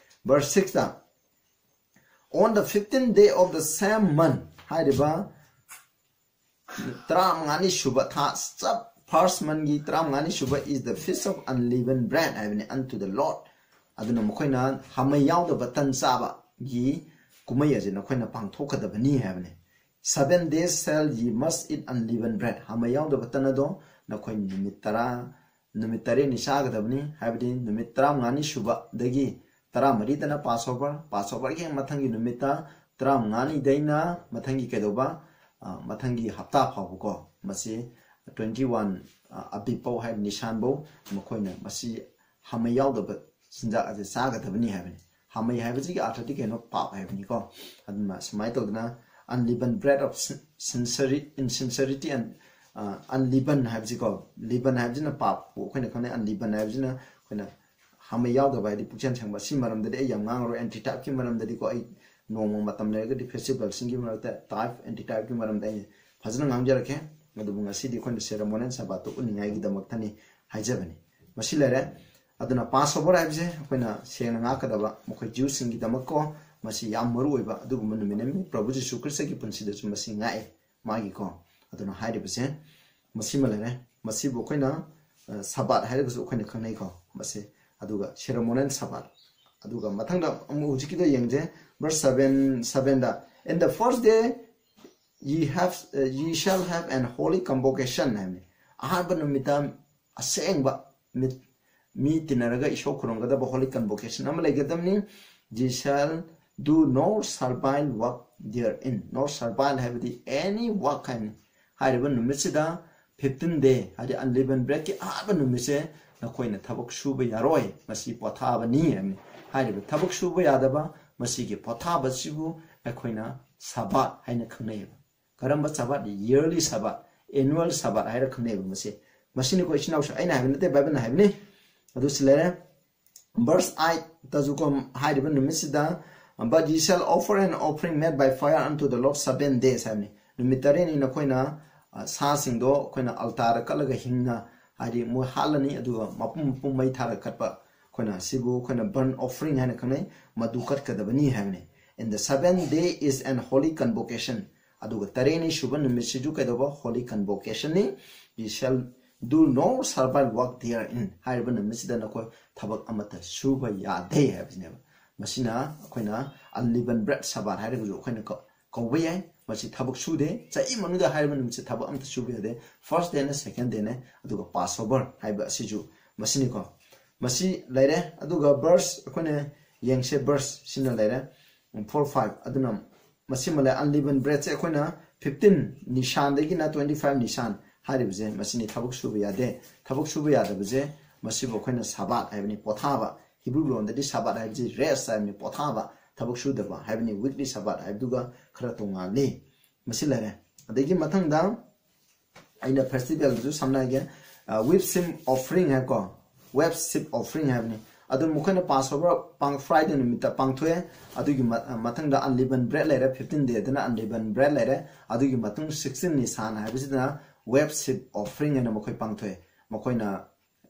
Verse six ꯇ, "On the fifteenth day of the same month" ꯍꯥꯏꯔꯤꯕ ꯇꯔꯥꯃꯉꯥꯅꯤ ꯁꯨꯕ ꯊꯥ, ꯆꯞ first month ꯀꯤ ꯇꯔꯥꯃꯉꯥꯅꯤ ꯁꯨꯕ "is the feast of unleavened bread" ꯍꯥꯏꯕꯅꯤ, "unto the Lord." ꯑꯗꯨꯅ ꯃꯈꯣꯏꯅ ꯍꯥꯃꯩ ꯌꯥꯎꯗꯕ ꯇꯟ ꯆꯥꯕꯒꯤ ꯀꯨꯝꯍꯩ ꯑꯁꯤ ꯅꯈꯣꯏꯅ ꯄꯥꯡꯊꯣꯛꯀꯗꯕꯅꯤ ꯍꯥꯏꯕꯅꯤ꯫ "Seven days shall ye must eat unleavened bread." ꯍꯥꯃꯩ ꯌꯥꯎꯗꯕ ꯇꯟ ꯑꯗꯣ ꯅꯈꯣꯏ ꯅꯨꯃꯤꯠ ꯇꯔꯥ, ꯅꯨꯃꯤꯠ ꯇꯔꯦꯠꯅꯤ ꯆꯥꯒꯗꯕꯅꯤ, ꯍꯥꯏꯕꯗꯤ ꯅꯨꯃꯤꯠ ꯇꯔꯥꯃꯉꯥꯅꯤ ꯁꯨꯕꯗꯒꯤ ꯇꯔꯥꯃꯔꯤꯗꯅ Passover, Passover ꯒꯤ ꯃꯊꯪꯒꯤ ꯅꯨꯃꯤꯠꯇ ꯇꯔꯥꯃꯉꯥꯅꯤꯗꯩꯅ ꯃꯊꯪꯒꯤ ꯀꯩꯗꯧꯕ, ꯑ, ꯃꯊꯪꯒꯤ ꯍꯞꯇꯥ ꯐꯥꯎꯕꯀꯣ, ꯃꯁꯤ twenty one, ꯑ, ꯑꯕꯤꯕ ꯐꯥꯎ ꯍꯥꯏ, ꯅꯤꯁꯥꯟ ꯐꯥꯎ ꯃꯈꯣꯏꯅ ꯃꯁꯤ ꯍꯥꯃꯩ ꯌꯥꯎꯗꯕ ꯆꯤꯟꯖꯥꯛ ꯑꯁꯤ ꯆꯥꯒꯗꯕꯅꯤ ꯍꯥꯏꯕꯅꯤ꯫ ꯍꯥꯃꯩ ꯍꯥꯏꯕꯁꯤꯒꯤ ꯑꯥꯔꯊꯗꯤ ꯀꯩꯅꯣ? ꯄꯥꯞ ꯍꯥꯏꯕꯅꯤꯀꯣ꯫ ꯑꯗꯨꯅ ꯁꯨꯃꯥꯏꯅ ꯇꯧꯗꯅ, "Unleavened bread of sin-, sincerity, insincerity and, ꯑ, unleavened" ꯍꯥꯏꯕꯁꯤꯀꯣ, leaven ꯍꯥꯏꯕꯁꯤꯅ ꯄꯥꯞꯄꯨ ꯑꯩꯈꯣꯏꯅ ꯈꯪꯅꯩ, unleavened ꯍꯥꯏꯕꯁꯤꯅ ꯑꯩꯈꯣꯏꯅ ꯍꯥꯃꯩ ꯌꯥꯎꯗꯕ, ꯍꯥꯏꯗꯤ ꯄꯨꯛꯆꯦꯜ ꯁꯦꯡꯕ꯫ ꯁꯤ ꯃꯔꯝꯗꯗꯤ ꯑꯩ ꯌꯥꯝ ꯉꯥꯡꯉꯔꯣꯏ, antitype ꯀꯤ ꯃꯔꯝꯗꯗꯤꯀꯣ꯫ ꯑꯩ ꯅꯣꯡꯃ ꯃꯇꯝ ꯂꯩꯔꯒꯗꯤ festival ꯁꯤꯡꯒꯤ ꯃꯔꯛꯇ type, antitype ꯀꯤ ꯃꯔꯝꯗ ꯑꯩ ꯐꯖꯅ ꯉꯥꯡꯖꯔꯛꯀꯦ꯫ ꯑꯗꯨꯕꯨ ꯉꯁꯤꯗꯤ ꯑꯩꯈꯣꯏꯅ ceremonial Sabbath ꯇꯣ ꯎꯠꯅꯤꯡꯉꯥꯏꯒꯤꯗꯃꯛꯇꯅꯤ ꯍꯥꯏꯖꯕꯅꯤ꯫ ꯃꯁꯤ ꯂꯩꯔꯦ꯫ ꯑꯗꯨꯅ Passover ꯍꯥꯏꯕꯁꯦ ꯑꯩꯈꯣꯏꯅ ꯁꯦꯡꯅ ꯉꯥꯛꯀꯗꯕ, ꯃꯈꯣꯏ Jews ꯁꯤꯡꯒꯤꯗꯃꯛꯀꯣ, ꯃꯁꯤ ꯌꯥꯝ ꯃꯔꯨ ꯑꯣꯏꯕ ꯑꯗꯨꯒꯨꯝꯕ ꯅꯨꯃꯤꯠ ꯑꯃꯅꯤ꯫ ꯄ꯭ꯔꯚꯨ ꯖꯤꯁꯨ ꯈ꯭ꯔꯤꯁꯇꯒꯤ ꯄꯨꯟꯁꯤꯗꯁꯨ ꯃꯁꯤ ꯉꯥꯛꯑꯦ ꯃꯥꯒꯤꯀꯣ꯫ ꯑꯗꯨꯅ ꯍꯥꯏꯔꯤꯕꯁꯦ ꯃꯁꯤꯃ ꯂꯩꯔꯦ꯫ ꯃꯁꯤꯕꯨ ꯑꯩꯈꯣꯏꯅ, ꯑ, Sabbath ꯍꯥꯏꯔꯒꯁꯨ ꯑꯩꯈꯣꯏꯅ ꯈꯪꯅꯩꯀꯣ ꯃꯁꯦ꯫ ꯑꯗꯨꯒ ceremonial Sabbath꯫ ꯑꯗꯨꯒ ꯃꯊꯪꯗ ꯑꯃꯨꯛ ꯍꯧꯖꯤꯛꯀꯤꯗꯣ ꯌꯦꯡꯁꯦ, verse seven, seven the, "In the first day ye have, uh, ye shall have an holy convocation ꯍꯥꯏꯕꯅꯤ꯫ ꯑꯍꯥꯟꯕ ꯅꯨꯃꯤꯠꯇ ꯑꯁꯦꯡꯕ ꯃꯤꯠ ꯃꯤ ꯇꯤꯟꯅꯔꯒ ꯏꯁꯣꯔ ꯈꯨꯔꯨꯝꯒꯗꯕ holy convocation ꯑꯃ ꯂꯩꯒꯗꯕꯅꯤ꯫ Ye shall do no servile work therein. No servile ꯍꯥꯏꯕꯗꯤ any work ꯍꯥꯏꯕꯅꯤ꯫ ꯍꯥꯏꯔꯤꯕ ꯅꯨꯃꯤꯠꯁꯤꯗ fifteen day ꯍꯥꯏꯗꯤ unleavened breadꯀꯤ ꯑꯍꯥꯟꯕ ꯅꯨꯃꯤꯠꯁꯦ ꯅꯈꯣꯏꯅ ꯊꯕꯛ ꯁꯨꯕ ꯌꯥꯔꯣꯏ, ꯃꯁꯤ ꯄꯣꯊꯥꯕꯅꯤ ꯍꯥꯏꯕꯅꯤ꯫ ꯍꯥꯏꯔꯤꯕ ꯊꯕꯛ ꯁꯨꯕ ꯌꯥꯗꯕ ꯃꯁꯤꯒꯤ ꯄꯣꯊꯥꯕꯁꯤꯕꯨ ꯑꯩꯈꯣꯏꯅ ꯁꯕꯥꯠ ꯍꯥꯏꯅ ꯈꯪꯅꯩꯌꯦꯕ꯫ ꯀꯔꯝꯕ ꯁꯕꯥꯠ? Yearly ꯁꯕꯥꯠ, annual ꯁꯕꯥꯠ ꯍꯥꯏꯔ ꯈꯪꯅꯩꯌꯦꯕ꯫ ꯃꯁꯤ ꯃꯁꯤꯅꯤꯀꯣ ꯏꯆꯤꯟ ꯏꯅꯥꯎꯁꯨ ꯑꯩꯅ ꯍꯥꯏꯕ ꯅꯠꯇꯦ, ꯕꯥꯏꯕꯜꯅ ꯍꯥꯏꯕꯅꯤ꯫ ꯑꯗꯨ ꯁꯤ ꯂꯩꯔꯦ꯫ Verse eight ꯇꯁꯨ ꯀꯣ ꯍꯥꯏꯔꯤꯕ ꯅꯨꯃꯤꯠꯁꯤꯗ, "But ye shall offer an offering made by fire unto the Lord seven days" ꯍꯥꯏꯕꯅꯤ꯫ ꯅꯨꯃꯤꯠ ꯇꯔꯦꯠꯅꯤ ꯅꯈꯣꯏꯅ, ꯑ, ꯁꯥꯁꯤꯡꯗꯣ ꯑꯩꯈꯣꯏꯅ altarꯗ ꯀꯠꯂꯒ ꯍꯤꯡꯅ, ꯍꯥꯏꯗꯤ ꯃꯣꯏ ꯍꯥꯠꯂꯅꯤ, ꯑꯗꯨꯒ ꯃꯄꯨꯝ ꯃꯄꯨꯝ ꯃꯩ ꯊꯥꯔꯒ ꯀꯠꯄ, ꯑꯩꯈꯣꯏꯅ ꯁꯤꯕꯨ ꯑꯩꯈꯣꯏꯅ burnt offering ꯍꯥꯏꯅ ꯈꯪꯅꯩ, ꯃꯗꯨ ꯀꯠꯀꯗꯕꯅꯤ ꯍꯥꯏꯕꯅꯤ꯫ "And the seventh day is an holy convocation." ꯑꯗꯨꯒ ꯇꯔꯦꯠꯅꯤ ꯁꯨꯕ ꯅꯨꯃꯤꯠꯁꯤꯁꯨ ꯀꯩꯗꯧꯕ? Holy convocationꯅꯤ꯫ "Ye shall do no servile work therein." ꯍꯥꯏꯔꯤꯕ ꯅꯨꯃꯤꯠꯁꯤꯗ ꯅꯈꯣꯏ ꯊꯕꯛ ꯑꯃꯠꯇ ꯁꯨꯕ ꯌꯥꯗꯦ ꯍꯥꯏꯕꯁꯤꯅꯦꯕ꯫ ꯃꯁꯤꯅ ꯑꯩꯈꯣꯏꯅ unleavened bread ꯁꯕꯥꯠ ꯍꯥꯏꯔꯒꯁꯨ ꯑꯩꯈꯣꯏꯅ ꯀꯧ-, ꯀꯧꯕ ꯌꯥꯏ꯫ ꯃꯁꯤ ꯊꯕꯛ ꯁꯨꯗꯦ꯫ ꯆꯍꯤ ꯃꯅꯨꯡꯗ ꯍꯥꯏꯔꯤꯕ ꯅꯨꯃꯤꯠꯁꯦ ꯊꯕꯛ ꯑꯃꯠꯇ ꯁꯨꯕ ꯌꯥꯗꯦ꯫ First dayꯅꯦ, second dayꯅꯦ, ꯑꯗꯨꯒ Passover ꯍꯥꯏꯕ ꯑꯁꯤꯁꯨ ꯃꯁꯤꯅꯤꯀꯣ꯫ ꯃꯁꯤ ꯂꯩꯔꯦ꯫ ꯑꯗꯨꯒ verse ꯑꯩꯈꯣꯏꯅ ꯌꯦꯡꯁꯦ, verse ꯁꯤꯅ ꯂꯩꯔꯦ꯫ Four, five꯫ ꯑꯗꯨꯅ ꯃꯁꯤꯃ ꯂꯩ꯫ Unleavened breadꯁꯦ ꯑꯩꯈꯣꯏꯅ fifteen ꯅꯤꯁꯥꯟꯗꯒꯤꯅ twenty five ꯅꯤꯁꯥꯟ ꯍꯥꯏꯔꯤꯕꯁꯦ ꯃꯁꯤꯅꯤ ꯊꯕꯛ ꯁꯨꯕ ꯌꯥꯗꯦ꯫ ꯊꯕꯛ ꯁꯨꯕ ꯌꯥꯗꯕꯁꯦ ꯃꯁꯤꯕꯨ ꯑꯩꯈꯣꯏꯅ ꯁꯕꯥꯠ ꯍꯥꯏꯕꯅꯤ, ꯄꯣꯊꯥꯕ꯫ ꯍꯤꯕ꯭ꯔꯨ ꯂꯣꯟꯗꯗꯤ ꯁꯕꯥꯠ ꯍꯥꯏꯕꯁꯤ rest ꯍꯥꯏꯕꯅꯤ, ꯄꯣꯊꯥꯕ, ꯊꯕꯛ ꯁꯨꯗꯕ ꯍꯥꯏꯕꯅꯤ꯫ Weekly ꯁꯕꯥꯠ ꯍꯥꯏꯕꯗꯨꯒ ꯈꯔ ꯇꯣꯉꯥꯜꯂꯤ꯫ ꯃꯁꯤ ꯂꯩꯔꯦ꯫ ꯑꯗꯒꯤ ꯃꯊꯪꯗ ꯑꯩꯅ festivalꯗꯨꯁꯨ ꯁꯝꯅ ꯍꯥꯏꯒꯦ, ꯑ, wave sheaf offering ꯍꯥꯏꯀꯣ, wave sheaf offering ꯍꯥꯏꯕꯅꯤ꯫ ꯑꯗꯨ ꯃꯈꯣꯏꯅ Passover ꯄꯥꯡ-, Friday ꯅꯨꯃꯤꯠꯇ ꯄꯥꯡꯊꯣꯛꯑꯦ꯫ ꯑꯗꯨꯒꯤ ꯃ-, ꯑ, ꯃꯊꯪꯗ unleavened bread ꯂꯩꯔꯦ, fifteen dayꯗꯅ unleavened bread ꯂꯩꯔꯦ꯫ ꯑꯗꯨꯒꯤ ꯃꯇꯨꯡ sixteen Nissan ꯍꯥꯏꯕꯁꯤꯗꯅ wave sheaf offering ꯍꯥꯏꯅ ꯃꯈꯣꯏ ꯄꯥꯡꯊꯣꯛꯑꯦ꯫ ꯃꯈꯣꯏꯅ,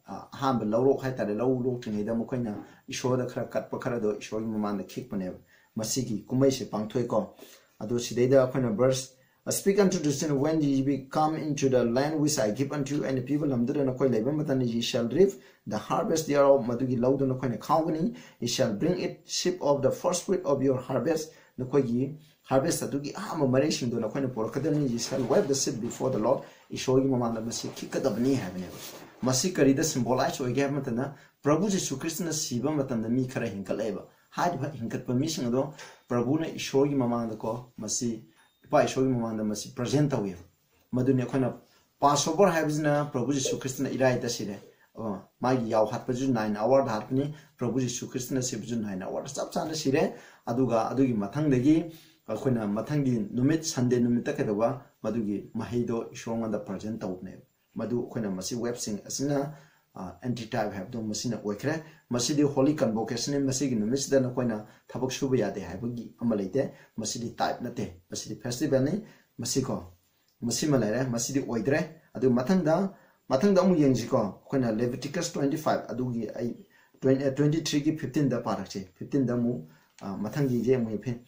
ꯑ, ꯑꯍꯥꯟꯕ ꯂꯧꯔꯣꯛ ꯍꯥꯏꯇꯥꯔꯦ, ꯂꯧ ꯂꯣꯛꯇ꯭ꯔꯤꯉꯩꯗ ꯃꯈꯣꯏꯅ ꯏꯁꯣꯔꯗ ꯈꯔ ꯀꯠꯄ ꯈꯔꯗꯣ ꯏꯁꯣꯔꯒꯤ ꯃꯃꯥꯡꯗ ꯈꯤꯛꯄꯅꯦꯕ꯫ ꯃꯁꯤꯒꯤ ꯀꯨꯝꯍꯩꯁꯦ ꯄꯥꯡꯊꯣꯛꯑꯦꯀꯣ꯫ ꯑꯗꯨ ꯁꯤꯗꯩꯗ ꯑꯩꯈꯣꯏꯅ verse, "Speak unto the children, when ye be come into the land which I give unto you," ꯑꯩꯅ ꯄꯤꯕ ꯂꯝꯗꯨꯗ ꯅꯈꯣꯏ ꯂꯩꯕ ꯃꯇꯝꯗ, "ye shall reap the harvest thereof," ꯃꯗꯨꯒꯤ ꯂꯧꯗꯨ ꯅꯈꯣꯏꯅ ꯈꯥꯎꯒꯅꯤ꯫ "Ye shall bring it sheaf of the first fruit of your harvest," ꯅꯈꯣꯏꯒꯤ harvest ꯑꯗꯨꯒꯤ ꯑꯍꯥꯟꯕ ꯃꯔꯩꯁꯤꯡꯗꯣ ꯅꯈꯣꯏꯅ ꯄꯨꯔꯛꯀꯗꯕꯅꯤ꯫ You shall wave the sheaf before the Lord. ꯏꯁꯣꯔꯒꯤ ꯃꯃꯥꯡꯗ ꯃꯁꯤ ꯈꯤꯛꯀꯗꯕꯅꯤ ꯍꯥꯏꯕꯅꯦꯕ꯫ ꯃꯁꯤ ꯀꯔꯤꯗ symbolize ꯑꯣꯏꯒꯦ ꯍꯥꯏꯕ ꯃꯇꯝꯗ, ꯄ꯭ꯔꯚꯨ ꯖꯤꯁꯨ ꯈ꯭ꯔꯤꯁꯇꯅ ꯁꯤꯕ ꯃꯇꯝꯗ ꯃꯤ ꯈꯔ ꯍꯤꯡꯒꯠꯂꯛꯑꯦꯕ꯫ ꯍꯥꯏꯔꯤꯕ ꯍꯤꯡꯒꯠꯄ ꯃꯤꯁꯤꯡ ꯑꯗꯣ ꯄ꯭ꯔꯚꯨꯅ ꯏꯁꯣꯔꯒꯤ ꯃꯃꯥꯡꯗꯀꯣ, ꯃꯁꯤ ꯏꯄꯥ ꯏꯁꯣꯔꯒꯤ ꯃꯃꯥꯡꯗ ꯃꯁꯤ present ꯇꯧꯋꯦꯕ꯫ ꯃꯗꯨꯅꯤ ꯑꯩꯈꯣꯏꯅ Passover ꯍꯥꯏꯕꯁꯤꯅ ꯄ꯭ꯔꯚꯨ ꯖꯤꯁꯨ ꯈ꯭ꯔꯤꯁꯇꯅ ꯏꯔꯥꯏꯗ ꯁꯤꯔꯦ꯫ ꯑ, ꯃꯥꯒꯤ ꯌꯥꯎ ꯍꯥꯠꯄꯁꯨ nine hour ꯗ ꯍꯥꯠꯄꯅꯤ꯫ ꯄ꯭ꯔꯚꯨ ꯖꯤꯁꯨ ꯈ꯭ꯔꯤꯁꯇꯅ ꯁꯤꯕꯁꯨ nine hour ꯗ ꯆꯞ ꯆꯥꯅ ꯁꯤꯔꯦ꯫ ꯑꯗꯨꯒ ꯑꯗꯨꯒꯤ ꯃꯊꯪꯗꯒꯤ ꯑꯩꯈꯣꯏꯅ ꯃꯊꯪꯒꯤ ꯅꯨꯃꯤꯠ, Sunday ꯅꯨꯃꯤꯠꯇ ꯀꯩꯗꯧꯕ, ꯃꯗꯨꯒꯤ ꯃꯍꯩꯗꯣ ꯏꯁꯣꯔꯉꯣꯟꯗ present ꯇꯧꯕꯅꯦꯕ꯫ ꯃꯗꯨ ꯑꯩꯈꯣꯏꯅ ꯃꯁꯤ wave ꯁꯤꯡ ꯑꯁꯤꯅ, ꯑ, antitype ꯍꯥꯏꯕꯗꯣ ꯃꯁꯤꯅ ꯑꯣꯏꯈ꯭ꯔꯦ꯫ ꯃꯁꯤꯗꯤ holy convocation ꯅꯤ꯫ ꯃꯁꯤꯒꯤ ꯅꯨꯃꯤꯠꯁꯤꯗ ꯅꯈꯣꯏꯅ ꯊꯕꯛ ꯁꯨꯕ ꯌꯥꯗꯦ ꯍꯥꯏꯕꯒꯤ ꯑꯃ ꯂꯩꯇꯦ꯫ ꯃꯁꯤꯗꯤ type ꯅꯠꯇꯦ꯫ ꯃꯁꯤꯗꯤ festival ꯅꯤ꯫ ꯃꯁꯤꯀꯣ, ꯃꯁꯤꯃ ꯂꯩꯔꯦ, ꯃꯁꯤꯗꯤ ꯑꯣꯏꯗ꯭ꯔꯦ꯫ ꯑꯗꯨ ꯃꯊꯪꯗ, ꯃꯊꯪꯗ ꯑꯃꯨꯛ ꯌꯦꯡꯁꯤꯀꯣ꯫ ꯑꯩꯈꯣꯏꯅ Leviticus twenty five ꯑꯗꯨꯒꯤ ꯑꯩ twenty, twenty three ꯒꯤ fifteen ꯗ ꯄꯥꯔꯛꯁꯦ꯫ Fifteen ꯗ ꯑꯃꯨꯛ, ꯑ, ꯃꯊꯪꯒꯤꯁꯦ ꯑꯃꯨꯛ ꯌꯦꯡꯐꯦ꯫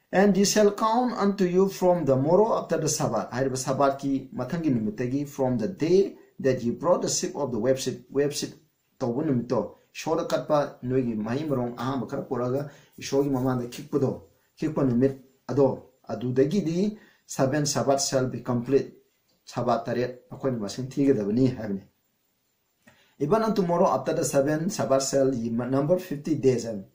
"And ye shall count unto you from the morrow after the Sabbath", ꯍꯥꯏꯔꯤꯕ ꯁꯕꯥꯠꯀꯤ ꯃꯊꯪꯒꯤ ꯅꯨꯃꯤꯠꯇꯒꯤ, "from the day that ye brought the sheaf of the wave sheaf", wave sheaf ꯇꯧꯕ ꯅꯨꯃꯤꯠꯇꯣ, ꯏꯁꯣꯔꯗ ꯀꯠꯄ ꯅꯣꯏꯒꯤ ꯃꯍꯩ ꯃꯔꯣꯡ ꯑꯍꯥꯟꯕ ꯈꯔ ꯄꯨꯔꯛꯑꯒ ꯏꯁꯣꯔꯒꯤ ꯃꯃꯥꯡꯗ ꯈꯤꯛꯄꯗꯣ, ꯈꯤꯛꯄ ꯅꯨꯃꯤꯠ ꯑꯗꯣ, ꯑꯗꯨꯗꯒꯤꯗꯤ seven Sabbath shall be complete, ꯁꯕꯥꯠ ꯇꯔꯦꯠ ꯑꯩꯈꯣꯏꯅ ꯃꯁꯤꯡ ꯊꯤꯒꯗꯕꯅꯤ ꯍꯥꯏꯕꯅꯤ꯫ "Even unto morrow after the seven Sabbath shall ye number fifty days", ꯍꯥꯏꯕꯅꯤ꯫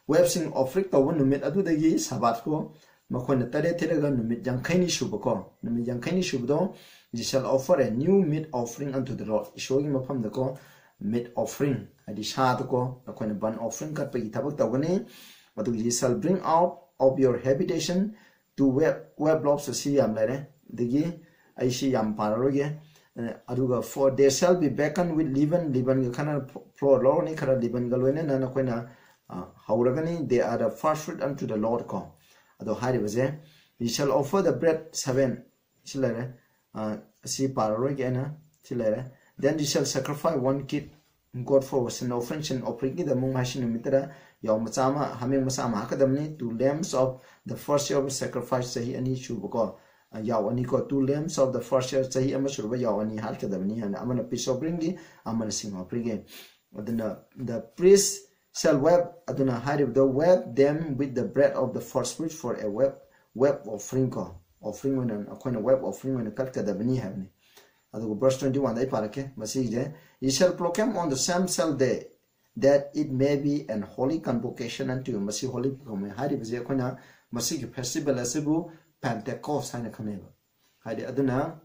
Wave ꯁꯤꯡ offering ꯇꯧꯕ ꯅꯨꯃꯤꯠ ꯑꯗꯨꯗꯒꯤ ꯁꯕꯥꯠꯀꯣ, ꯃꯈꯣꯏꯅ ꯇꯔꯦꯠ ꯊꯤꯔꯒ ꯅꯨꯃꯤꯠ ꯌꯥꯡꯈꯩꯅꯤ ꯁꯨꯕꯀꯣ, ꯅꯨꯃꯤꯠ ꯌꯥꯡꯈꯩꯅꯤ ꯁꯨꯕꯗꯣ, "Ye shall offer a new meat offering unto the Lord", ꯏꯁꯣꯔꯒꯤ ꯃꯐꯝꯗꯀꯣ, meat offering, ꯍꯥꯏꯗꯤ ꯁꯥꯗꯀꯣ, ꯑꯩꯈꯣꯏꯅ burnt offering ꯀꯠꯄꯒꯤ ꯊꯕꯛ ꯇꯧꯒꯅꯤ꯫ ꯑꯗꯨꯒ "Ye shall bring out of your habitation two wave, wave loaves", ꯑꯁꯤ ꯌꯥꯝ ꯂꯩꯔꯦ꯫ ꯑꯗꯒꯤ ꯑꯩ ꯁꯤ ꯌꯥꯝ ꯄꯥꯔꯔꯣꯏꯒꯦ꯫ ꯑꯗꯨꯒ "For they shall be baked with leaven", leaven ꯒ ꯈꯔ flour ꯂꯧꯔꯅꯤ, ꯈꯔ leaven ꯒ ꯂꯣꯏꯅꯅ ꯅꯈꯣꯏꯅ, ꯑ, ꯍꯧꯔꯒꯅꯤ꯫ "They are the first fruit unto the Lord" ꯀꯣ꯫ ꯑꯗꯣ ꯍꯥꯏꯔꯤꯕꯁꯦ, "Ye shall offer the bread seven", ꯁꯤ ꯂꯩꯔꯦ꯫ ꯑ, ꯑꯁꯤ ꯄꯥꯔꯔꯣꯏꯒꯦ ꯑꯩꯅ, ꯁꯤ ꯂꯩꯔꯦ꯫ "Then ye shall sacrifice one kid goat for sin offering", sin offering ꯒꯤꯗꯃꯛ ꯃꯍꯩꯁꯤ ꯅꯨꯃꯤꯠ ꯇꯔꯥ, ꯌꯥꯎ ꯃꯆꯥ ꯑꯃ, ꯍꯥꯃꯦꯡ ꯃꯆꯥ ꯑꯃ ꯍꯥꯞꯀꯗꯕꯅꯤ꯫ "Two lambs of the first year of sacrifice", ꯆꯍꯤ ꯑꯅꯤ ꯁꯨꯕꯀꯣ, ꯑ, ꯌꯥꯎ ꯑꯅꯤꯀꯣ, "Two lambs of the first year", ꯆꯍꯤ ꯑꯃ ꯁꯨꯔꯕ ꯌꯥꯎ ꯑꯅꯤ ꯍꯥꯠꯀꯗꯕꯅꯤ ꯍꯥꯏꯅ, ꯑꯃꯅ peace offering ꯒꯤ, ꯑꯃꯅ sin offering ꯒꯤ꯫ ꯑꯗꯨꯅ, "The priest Shall wave, ꯑꯗꯨꯅ ꯍꯥꯏꯔꯤꯕꯗꯣ, wave them with the bread of the first fruit for a wave, wave offering ꯀꯣ, offering ꯑꯣꯏꯅ, ꯑꯩꯈꯣꯏꯅ wave offering ꯑꯣꯏꯅ ꯀꯠꯀꯗꯕꯅꯤ ꯍꯥꯏꯕꯅꯤ꯫ ꯑꯗꯨꯒ verse twenty one ꯗ ꯑꯩ ꯄꯥꯔꯛꯀꯦ ꯃꯁꯤꯁꯦ, "Ye shall proclaim on the same shall day, that it may be an holy convocation unto you." ꯃꯁꯤ holy convocation ꯍꯥꯏꯔꯤꯕꯁꯦ ꯑꯩꯈꯣꯏꯅ ꯃꯁꯤꯒꯤ festival ꯑꯁꯤꯕꯨ Pentecost ꯍꯥꯏꯅ ꯈꯪꯅꯩꯕ꯫ ꯍꯥꯏꯗꯤ ꯑꯗꯨꯅ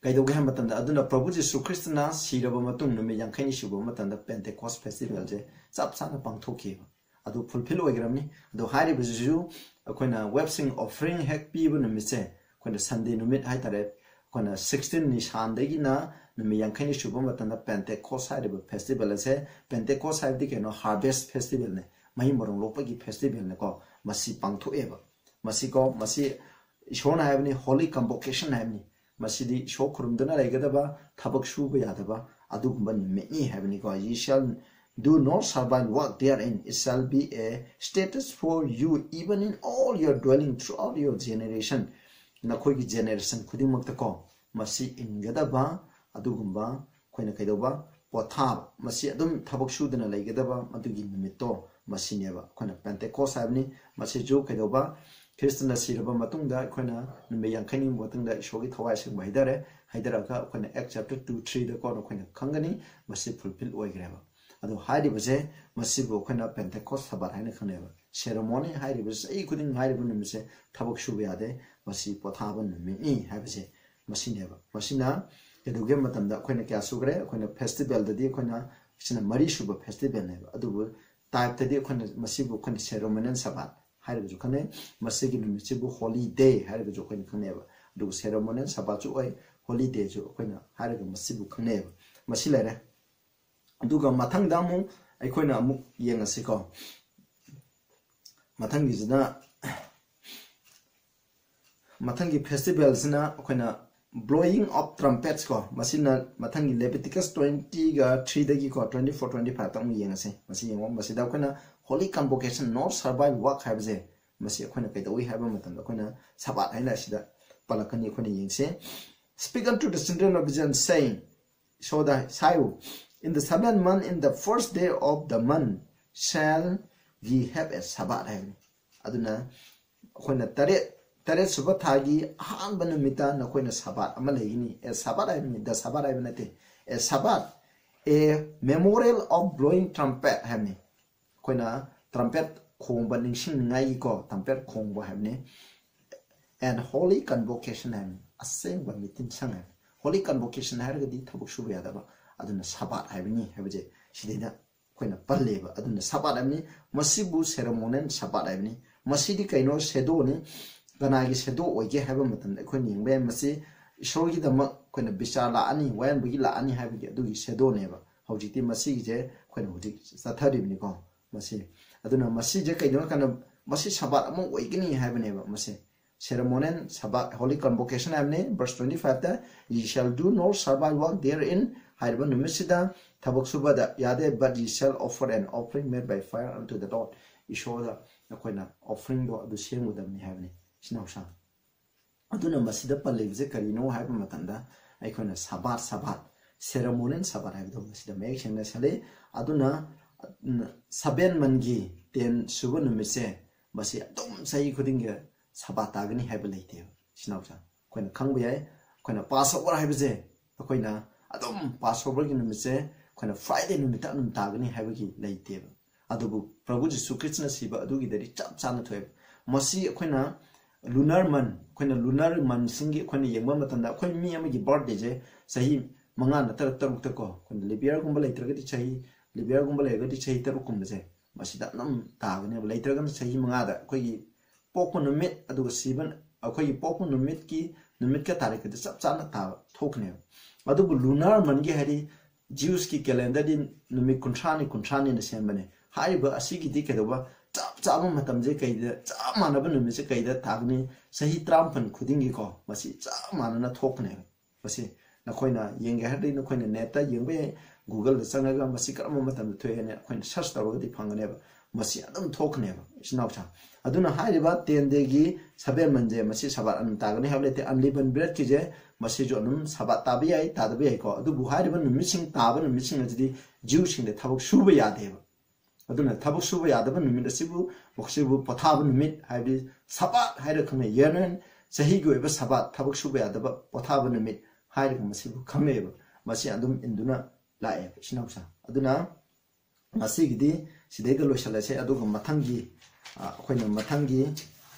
ꯀꯩꯗꯧꯒꯦ ꯍꯥꯏꯕ ꯃꯇꯝꯗ, ꯑꯗꯨꯅ ꯄ꯭ꯔꯚꯨ ꯖꯤꯁꯨ ꯈ꯭ꯔꯤꯁꯇꯅ ꯁꯤꯔꯕ ꯃꯇꯨꯡ ꯅꯨꯃꯤꯠ ꯌꯥꯡꯈꯩꯅꯤ ꯁꯨꯕ ꯃꯇꯝꯗ Pentecost festivalꯁꯦ ꯆꯞ ꯆꯥꯅ ꯄꯥꯡꯊꯣꯛꯈꯤꯕ꯫ ꯑꯗꯨ fulfill ꯑꯣꯏꯈ꯭ꯔꯕꯅꯤ꯫ ꯑꯗꯣ ꯍꯥꯏꯔꯤꯕꯁꯤꯁꯨ ꯑꯩꯈꯣꯏꯅ waving offering ꯍꯦꯛ ꯄꯤꯕ ꯅꯨꯃꯤꯠꯁꯦ, ꯑꯩꯈꯣꯏꯅ Sunday ꯅꯨꯃꯤꯠ ꯍꯥꯏꯇꯥꯔꯦ, ꯑꯩꯈꯣꯏꯅ sixteen ꯅꯤꯁꯥꯟꯗꯒꯤꯅ ꯅꯨꯃꯤꯠ ꯌꯥꯡꯈꯩꯅꯤ ꯁꯨꯕ ꯃꯇꯝꯗ Pentecost ꯍꯥꯏꯔꯤꯕ festival ꯑꯁꯦ, Pentecost ꯍꯥꯏꯕꯗꯤ ꯀꯩꯅꯣ? Harvest festivalꯅꯦ, ꯃꯍꯩ ꯃꯔꯣꯡ ꯂꯣꯛꯄꯒꯤ festivalꯅꯦꯀꯣ꯫ ꯃꯁꯤ ꯄꯥꯡꯊꯣꯛꯑꯦꯕ꯫ ꯃꯁꯤꯀꯣ, ꯃꯁꯤ ꯏꯁꯣꯔꯅ ꯍꯥꯏꯕꯅꯤ, holy convocation ꯍꯥꯏꯕꯅꯤ꯫ ꯃꯁꯤꯗꯤ ꯏꯁꯣꯔ ꯈꯨꯔꯨꯝꯗꯨꯅ ꯂꯩꯒꯗꯕ, ꯊꯕꯛ ꯁꯨꯕ ꯌꯥꯗꯕ ꯑꯗꯨꯒꯨꯝꯕ ꯅꯨꯃꯤꯠꯅꯤ ꯍꯥꯏꯕꯅꯤꯀꯣ꯫ "Ye shall do no servile work therein. It shall be a statute for you, even in all your dwelling throughout your generation." ꯅꯈꯣꯏꯒꯤ generation ꯈꯨꯗꯤꯡꯃꯛꯇꯀꯣ, ꯃꯁꯤ ꯏꯟꯒꯗꯕ ꯑꯗꯨꯒꯨꯝꯕ ꯑꯩꯈꯣꯏꯅ ꯀꯩꯗꯧꯕ? ꯄꯣꯊꯥꯕ꯫ ꯃꯁꯤ ꯑꯗꯨꯝ ꯊꯕꯛ ꯁꯨꯗꯅ ꯂꯩꯒꯗꯕ ꯃꯗꯨꯒꯤ ꯅꯨꯃꯤꯠꯇꯣ ꯃꯁꯤꯅꯦꯕ꯫ ꯑꯩꯈꯣꯏꯅ Pentecost ꯍꯥꯏꯕꯅꯤ꯫ ꯃꯁꯤꯁꯨ ꯀꯩꯗꯧꯕ? ꯈ꯭ꯔꯤꯁꯇꯅ ꯁꯤꯔꯕ ꯃꯇꯨꯡꯗ ꯑꯩꯈꯣꯏꯅ ꯅꯨꯃꯤꯠ ꯌꯥꯡꯈꯩꯅꯤ ꯃꯇꯨꯡꯗ ꯏꯁꯣꯔꯒꯤ ꯊꯋꯥꯏ ꯑꯁꯦꯡꯕ ꯍꯩꯊꯔꯦ꯫ ꯍꯩꯊꯔꯒ ꯑꯩꯈꯣꯏꯅ Acts chapter two three ꯗꯀꯣ ꯑꯩꯈꯣꯏꯅ ꯈꯪꯒꯅꯤ, ꯃꯁꯤ fulfill ꯑꯣꯏꯈ꯭ꯔꯦꯕ꯫ ꯑꯗꯣ ꯍꯥꯏꯔꯤꯕꯁꯦ, ꯃꯁꯤꯕꯨ ꯑꯩꯈꯣꯏꯅ Pentecost Sabbath ꯍꯥꯏꯅ ꯈꯪꯅꯩꯕ꯫ Ceremony ꯍꯥꯏꯔꯤꯕ, ꯆꯍꯤ ꯈꯨꯗꯤꯡ ꯍꯥꯏꯔꯤꯕ ꯅꯨꯃꯤꯠꯁꯦ ꯊꯕꯛ ꯁꯨꯕ ꯌꯥꯗꯦ, ꯃꯁꯤ ꯄꯣꯊꯥꯕ ꯅꯨꯃꯤꯠꯅꯤ ꯍꯥꯏꯕꯁꯦ ꯃꯁꯤꯅꯦꯕ꯫ ꯃꯁꯤꯅ ꯀꯩꯗꯧꯒꯦ ꯃꯇꯝꯗ, ꯑꯩꯈꯣꯏꯅ ꯀꯌꯥ ꯁꯨꯈ꯭ꯔꯦ? ꯑꯩꯈꯣꯏꯅ festivalꯗꯗꯤ ꯑꯩꯈꯣꯏꯅ, ꯁꯤꯅ ꯃꯔꯤ ꯁꯨꯕ festivalꯅꯦꯕ꯫ ꯑꯗꯨꯕꯨ typeꯇꯗꯤ ꯑꯩꯈꯣꯏꯅ ꯃꯁꯤꯕꯨ ꯑꯩꯈꯣꯏꯅ ceremonial Sabbath ꯍꯥꯏꯔꯒꯁꯨ ꯈꯪꯅꯩ꯫ ꯃꯁꯤꯒꯤ ꯅꯨꯃꯤꯠꯁꯤꯕꯨ holy day ꯍꯥꯏꯔꯒꯁꯨ ꯑꯩꯈꯣꯏꯅ ꯈꯪꯅꯩꯕ꯫ ꯑꯗꯨꯒ ceremonial Sabbathꯁꯨ ꯑꯣꯏ, holy dayꯁꯨ ꯑꯩꯈꯣꯏꯅ ꯍꯥꯏꯔꯒ ꯃꯁꯤꯕꯨ ꯈꯪꯅꯩꯕ꯫ ꯃꯁꯤ ꯂꯩꯔꯦ꯫ ꯑꯗꯨꯒ ꯃꯊꯪꯗ ꯑꯃꯨꯛ ꯑꯩꯈꯣꯏꯅ ꯑꯃꯨꯛ ꯌꯦꯡꯉꯁꯤꯀꯣ꯫ ꯃꯊꯪꯒꯤꯁꯤꯅ, ꯃꯊꯪꯒꯤ festivalꯁꯤꯅ ꯑꯩꯈꯣꯏꯅ blowing of trumpets ꯀꯣ꯫ ꯃꯁꯤꯅ ꯃꯊꯪꯒꯤ Leviticus twentyꯒ threeꯗꯒꯤꯀꯣ twenty four twenty fiveꯇ ꯑꯃꯨꯛ ꯌꯦꯡꯉꯁꯤ꯫ ꯃꯁꯤ ꯌꯦꯡꯉꯣ, ꯃꯁꯤꯗ ꯑꯩꯈꯣꯏꯅ holy convocation, no servile work ꯍꯥꯏꯕꯁꯦ, ꯃꯁꯤ ꯑꯩꯈꯣꯏꯅ ꯀꯩꯗꯧꯏ ꯍꯥꯏꯕ ꯃꯇꯝꯗ ꯑꯩꯈꯣꯏꯅ Sabbath ꯍꯥꯏꯅ ꯑꯁꯤꯗ ꯄꯜꯂꯛꯀꯅꯤ꯫ ꯑꯩꯈꯣꯏꯅ ꯌꯦꯡꯁꯦ꯫ "Speak unto the children of Israel, saying," ꯏꯁꯣꯔꯗ ꯍꯥꯏꯌꯨ, "In the seventh month, in the first day of the month, shall we have a Sabbath" ꯍꯥꯏꯕꯅꯤ꯫ ꯑꯗꯨꯅ ꯑꯩꯈꯣꯏꯅ ꯇꯔꯦꯠ ꯇꯔꯦꯠ ꯁꯨꯕ ꯊꯥꯒꯤ ꯑꯍꯥꯟꯕ ꯅꯨꯃꯤꯠꯇ ꯅꯈꯣꯏꯅ ꯁꯕꯥꯠ ꯑꯃ ꯂꯩꯒꯅꯤ꯫ ꯑꯦ ꯁꯕꯥꯠ ꯍꯥꯏꯕꯅꯤ, ꯗ ꯁꯕꯥꯠ ꯍꯥꯏꯕ ꯅꯠꯇꯦ꯫ ꯑꯦ ꯁꯕꯥꯠ, a memorial of blowing trumpet ꯍꯥꯏꯕꯅꯤ꯫ ꯑꯩꯈꯣꯏꯅ ꯇ꯭ꯔꯝꯄꯦꯠ ꯈꯣꯡꯕ ꯅꯤꯡꯁꯤꯡꯅꯤꯡꯉꯥꯏꯒꯤꯀꯣ, ꯇ꯭ꯔꯝꯄꯦꯠ ꯈꯣꯡꯕ ꯍꯥꯏꯕꯅꯤ꯫ And holy convocation ꯍꯥꯏꯕꯅꯤ, ꯑꯁꯦꯡꯕ ꯃꯤꯇꯤꯟ ꯁꯪ ꯍꯥꯏꯕꯅꯤ꯫ Holy convocation ꯍꯥꯏꯔꯒꯗꯤ ꯊꯕꯛ ꯁꯨꯕ ꯌꯥꯗꯕ, ꯑꯗꯨꯅ ꯁꯕꯥꯠ ꯍꯥꯏꯕꯅꯤ ꯍꯥꯏꯕꯁꯦ ꯁꯤꯗꯩꯗ ꯑꯩꯈꯣꯏꯅ ꯄꯜꯂꯦꯕ꯫ ꯑꯗꯨꯅ ꯁꯕꯥꯠ ꯍꯥꯏꯕꯅꯤ꯫ ꯃꯁꯤꯕꯨ ceremonial ꯁꯕꯥꯠ ꯍꯥꯏꯕꯅꯤ꯫ ꯃꯁꯤꯗꯤ ꯀꯩꯅꯣ? ꯁꯦꯗꯣꯅꯤ꯫ ꯀꯅꯥꯒꯤ ꯁꯦꯗꯣ ꯑꯣꯏꯒꯦ ꯍꯥꯏꯕ ꯃꯇꯝꯗ ꯑꯩꯈꯣꯏꯅ ꯌꯦꯡꯕ ꯌꯥꯏ, ꯃꯁꯤ ꯏꯁꯣꯔꯒꯤꯗꯃꯛ ꯑꯩꯈꯣꯏꯅ ꯕꯤꯆꯥꯔ ꯂꯥꯛꯑꯅꯤ, ꯋꯥꯌꯦꯟꯕꯒꯤ ꯂꯥꯛꯑꯅꯤ ꯍꯥꯏꯕꯒꯤ ꯑꯗꯨꯒꯤ ꯁꯦꯗꯣꯅꯦꯕ꯫ ꯍꯧꯖꯤꯛꯇꯤ ꯃꯁꯤꯒꯤꯁꯦ ꯑꯩꯈꯣꯏꯅ ꯍꯧꯖꯤꯛ ꯆꯠꯊꯔꯤꯕꯅꯤꯀꯣ꯫ ꯃꯁꯤ, ꯑꯗꯨꯅ ꯃꯁꯤꯁꯦ ꯀꯩꯗꯧꯅ ꯀꯥꯟꯗ ꯃꯁꯤ ꯁꯕꯥꯠ ꯑꯃ ꯑꯣꯏꯒꯅꯤ ꯍꯥꯏꯕꯅꯦꯕ꯫ ꯃꯁꯤ ceremonial Sabbath, holy convocation ꯍꯥꯏꯕꯅꯤ꯫ Verse twenty fiveꯇ, "Ye shall do no servile work therein" ꯍꯥꯏꯔꯤꯕ ꯅꯨꯃꯤꯠꯁꯤꯗ ꯊꯕꯛ ꯁꯨꯕꯗ ꯌꯥꯗꯦ, "but ye shall offer an offering made by fire unto the Lord" ꯏꯁꯣꯔꯗ ꯑꯩꯈꯣꯏꯅ offeringꯗꯣ ꯑꯗꯨ ꯁꯦꯝꯒꯗꯕꯅꯤ ꯍꯥꯏꯕꯅꯤ꯫ ꯏꯆꯤꯟ ꯏꯅꯥꯎꯁꯥ, ꯑꯗꯨꯅ ꯃꯁꯤꯗ ꯄꯜꯂꯤꯕꯁꯦ ꯀꯔꯤꯅꯣ ꯍꯥꯏꯕ ꯃꯇꯝꯗ, ꯑꯩꯈꯣꯏꯅ ꯁꯕꯥꯠ, ꯁꯕꯥꯠ, ceremonial ꯁꯕꯥꯠ ꯍꯥꯏꯕꯗꯣ ꯃꯁꯤꯗ ꯃꯌꯦꯛ ꯁꯦꯡꯅ ꯁꯦꯜꯂꯤ꯫ ꯑꯗꯨꯅ ꯎꯝ, seven monthꯒꯤ ten ꯁꯨꯕ ꯅꯨꯃꯤꯠꯁꯦ ꯃꯁꯤ ꯑꯗꯨꯝ ꯆꯍꯤ ꯈꯨꯗꯤꯡꯒꯤ ꯁꯕꯥꯠ ꯇꯥꯒꯅꯤ ꯍꯥꯏꯕ ꯂꯩꯇꯦꯕ꯫ ꯏꯆꯤꯟ ꯏꯅꯥꯎꯁꯥ, ꯑꯩꯈꯣꯏꯅ ꯈꯪꯕ ꯌꯥꯏ, ꯑꯩꯈꯣꯏꯅ Passover ꯍꯥꯏꯕꯁꯦ ꯑꯩꯈꯣꯏꯅ ꯑꯗꯨꯝ Passoverꯒꯤ ꯅꯨꯃꯤꯠꯁꯦ ꯑꯩꯈꯣꯏꯅ Friday ꯅꯨꯃꯤꯠꯇ ꯑꯗꯨꯝ ꯇꯥꯒꯅꯤ ꯍꯥꯏꯕꯒꯤ ꯂꯩꯇꯦꯕ꯫ ꯑꯗꯨꯕꯨ ꯄ꯭ꯔꯚꯨ ꯖꯤꯁꯨ ꯈ꯭ꯔꯤꯁꯅ ꯁꯤꯕ ꯑꯗꯨꯒꯤꯗꯗꯤ ꯆꯞ ꯆꯥꯅ ꯊꯣꯛꯑꯦꯕ꯫ ꯃꯁꯤ ꯑꯩꯈꯣꯏꯅ lunar month, ꯑꯩꯈꯣꯏꯅ lunar monthꯁꯤꯡꯒꯤ ꯑꯩꯈꯣꯏꯅ ꯌꯦꯡꯕ ꯃꯇꯝꯗ ꯑꯩꯈꯣꯏ ꯃꯤ ꯑꯃꯒꯤ birthdayꯁꯦ ꯆꯍꯤ ꯃꯉꯥ ꯅꯠꯇ꯭ꯔꯒ ꯇꯔꯨꯛꯇꯀꯣ, ꯑꯩꯈꯣꯏꯅ leap yearꯒꯨꯝꯕ ꯂꯩꯇ꯭ꯔꯒꯗꯤ ꯆꯍꯤ, leap yearꯒꯨꯝꯕ ꯂꯩꯔꯒꯗꯤ ꯆꯍꯤ ꯇꯔꯨꯛꯀꯨꯝꯕꯁꯦ ꯃꯁꯤꯗ ꯑꯗꯨꯝ ꯇꯥꯒꯅꯦꯕ꯫ ꯂꯩꯇ꯭ꯔꯒꯅ ꯆꯍꯤ ꯃꯉꯥꯗ ꯑꯩꯈꯣꯏꯒꯤ ꯄꯣꯛꯄ ꯅꯨꯃꯤꯠ ꯑꯗꯨꯒ ꯁꯤꯕ, ꯑꯩꯈꯣꯏꯒꯤ ꯄꯣꯛꯄ ꯅꯨꯃꯤꯠꯀꯤ, ꯅꯨꯃꯤꯠꯀ ꯇꯥꯔꯤꯛꯀꯗ ꯆꯞ ꯆꯥꯅ ꯇꯥꯕ ꯊꯣꯛꯀꯅꯦꯕ꯫ ꯑꯗꯨꯕꯨ lunar monthꯒꯤ ꯍꯥꯏꯗꯤ Jewsꯀꯤ calendarꯗꯤ ꯅꯨꯃꯤꯠ ꯀꯨꯟꯊ꯭ꯔꯥꯅꯤ, ꯀꯨꯟꯊ꯭ꯔꯥꯅꯤꯅ ꯁꯦꯝꯕꯅꯦ꯫ ꯍꯥꯏꯔꯤꯕ ꯑꯁꯤꯒꯤꯗꯤ ꯀꯩꯗꯧꯕ, ꯆꯞ ꯆꯥꯕ ꯃꯇꯝꯁꯦ ꯀꯩꯗ, ꯆꯞ ꯃꯥꯟꯅꯕ ꯅꯨꯃꯤꯠꯁꯦ ꯀꯩꯗ ꯇꯥꯒꯅꯤ? ꯆꯍꯤ ꯇꯔꯥꯃꯥꯄꯟ ꯈꯨꯗꯤꯡꯒꯤꯀꯣ, ꯃꯁꯤ ꯆꯞ ꯃꯥꯟꯅꯅ ꯊꯣꯛꯀꯅꯦꯕ꯫ ꯃꯁꯤ ꯅꯈꯣꯏꯅ ꯌꯦꯡꯒꯦ ꯍꯥꯏꯔꯗꯤ ꯅꯈꯣꯏꯅ netꯇ ꯌꯦꯡꯕ ꯌꯥꯏ, Googleꯗ ꯆꯪꯉꯒ ꯃꯁꯤ ꯀꯔꯝꯕ ꯃꯇꯝꯗ ꯊꯣꯛꯑꯦ ꯍꯥꯏꯅ ꯑꯩꯈꯣꯏꯅ search ꯇꯧꯔꯒꯗꯤ ꯐꯪꯒꯅꯦꯕ꯫ ꯃꯁꯤ ꯑꯗꯨꯝ ꯊꯣꯛꯀꯅꯦꯕ, ꯏꯆꯤꯟ ꯏꯅꯥꯎꯁꯥ꯫ ꯑꯗꯨꯅ ꯍꯥꯏꯔꯤꯕ ten dayꯒꯤ seven ꯃꯟꯁꯦ ꯃꯁꯤ ꯁꯕꯥꯠ ꯑꯗꯨꯝ ꯇꯥꯒꯅꯤ ꯍꯥꯏꯕ ꯂꯩꯇꯦ꯫ Unleavened breadꯀꯤꯁꯦ ꯃꯁꯤꯁꯨ ꯑꯗꯨꯝ ꯁꯕꯥꯠ ꯇꯥꯕ ꯌꯥꯏ, ꯇꯥꯗꯕ ꯌꯥꯏꯀꯣ꯫ ꯑꯗꯨꯕꯨ ꯍꯥꯏꯔꯤꯕ ꯅꯨꯃꯤꯠꯁꯤꯡ ꯇꯥꯕ ꯅꯨꯃꯤꯠꯁꯤꯡ ꯑꯁꯤꯗꯤ Jewꯁꯤꯡꯗ ꯊꯕꯛ ꯁꯨꯕ ꯌꯥꯗꯦꯕ꯫ ꯑꯗꯨꯅ ꯊꯕꯛ ꯁꯨꯕ ꯌꯥꯗꯕ ꯅꯨꯃꯤꯠ ꯑꯁꯤꯕꯨ, ꯃꯁꯤꯕꯨ ꯄꯣꯊꯥꯕ ꯅꯨꯃꯤꯠ ꯍꯥꯏꯕꯗꯤ ꯁꯕꯥꯠ ꯍꯥꯏꯔ ꯈꯪꯅꯩ꯫ Yearly ꯆꯍꯤꯒꯤ ꯑꯣꯏꯕ ꯁꯕꯥꯠ, ꯊꯕꯛ ꯁꯨꯕ ꯌꯥꯗꯕ ꯄꯣꯊꯥꯕ ꯅꯨꯃꯤꯠ ꯍꯥꯏꯔꯒ ꯃꯁꯤꯕꯨ ꯈꯪꯅꯩꯑꯕ꯫ ꯃꯁꯤ ꯑꯗꯨꯝ ꯏꯟꯗꯨꯅ ꯂꯥꯛꯑꯦꯕ ꯏꯆꯤꯟ ꯏꯅꯥꯎꯁꯥ꯫ ꯑꯗꯨꯅ ꯉꯁꯤꯒꯤꯗꯤ ꯁꯤꯗꯩꯗ ꯂꯣꯏꯁꯤꯜꯂꯁꯦ꯫ ꯑꯗꯨꯒ ꯃꯊꯪꯒꯤ, ꯑ, ꯑꯩꯈꯣꯏꯅ ꯃꯊꯪꯒꯤ,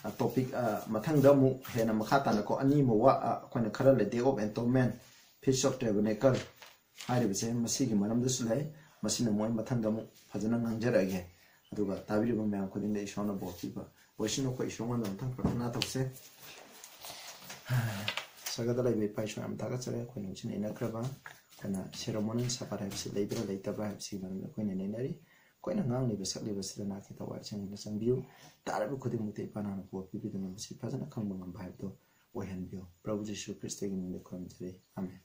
ꯑ, topic, ꯑ, ꯃꯊꯪꯗ ꯑꯃꯨꯛ ꯍꯦꯟꯅ ꯃꯈꯥ ꯇꯥꯅꯀꯣ, ꯑꯅꯤꯃꯨꯛ ꯋꯥ-, ꯑ, ꯑꯩꯈꯣꯏꯅ ꯈꯔ ꯂꯩ, Day of Atonement, Feast of Tabernacle ꯍꯥꯏꯔꯤꯕꯁꯦ ꯃꯁꯤꯒꯤ ꯃꯔꯝꯗꯁꯨ ꯂꯩ꯫ ꯃꯁꯤꯅ ꯃꯣꯏ ꯃꯊꯪꯗ ꯑꯃꯨꯛ ꯐꯖꯅ ꯉꯥꯡꯖꯔꯛꯑꯒꯦ꯫ ꯑꯗꯨꯒ ꯇꯥꯕꯤꯔꯤꯕ ꯃꯌꯥꯝ ꯈꯨꯗꯤꯡꯗ ꯏꯁꯣꯔꯅ ꯕꯣꯔ ꯄꯤꯕ ꯑꯣꯏꯁꯅꯨ꯫ ꯑꯩꯈꯣꯏ ꯏꯁꯣꯔꯉꯣꯟꯗ ꯑꯃꯨꯛꯇꯪ ꯄ꯭ꯔꯥꯊꯅꯥ ꯇꯧꯁꯦ꯫ ꯁꯔꯒꯗ ꯂꯩꯕ ꯏꯄꯥ ꯏꯁꯣꯔ, ꯌꯥꯝ ꯊꯥꯒꯠꯆꯔꯤ꯫ ꯑꯩꯈꯣꯏꯅ ꯍꯧꯖꯤꯛ ꯅꯩꯅꯈ꯭ꯔꯕ, ꯑꯩꯈꯣꯏꯅ ceremonial ꯁꯕꯥꯠ ꯍꯥꯏꯕꯁꯤ ꯂꯩꯕ꯭ꯔꯥ ꯂꯩꯇꯕ꯭ꯔꯥ ꯍꯥꯏꯕꯁꯤꯒꯤ ꯃꯔꯝꯗ ꯑꯩꯈꯣꯏꯅ ꯅꯩꯅꯔꯤ꯫ ꯑꯩꯈꯣꯏꯅ ꯉꯥꯡꯂꯤꯕ ꯁꯛꯂꯤꯕꯁꯤꯗ ꯅꯍꯥꯛꯀꯤ ꯊꯋꯥꯏ ꯆꯪꯗꯨꯅ ꯆꯪꯕꯤꯌꯨ꯫ ꯇꯥꯔꯤꯕ ꯈꯨꯗꯤꯡꯃꯛꯇ ꯏꯄꯥ ꯅꯍꯥꯛꯅ ꯕꯣꯔ ꯄꯤꯕꯤꯗꯨꯅ ꯃꯁꯤ ꯐꯖꯅ ꯈꯪꯕ ꯉꯝꯕ ꯍꯥꯏꯕꯗꯨ ꯑꯣꯏꯍꯟꯕꯤꯌꯨ꯫ ꯄ꯭ꯔꯚꯨ ꯖꯤꯁꯨ ꯈ꯭ꯔꯤꯁꯇꯒꯤ ꯃꯤꯡꯗ ꯈꯨꯔꯨꯝꯖꯔꯤ꯫ ꯑꯥꯃꯦꯟ꯫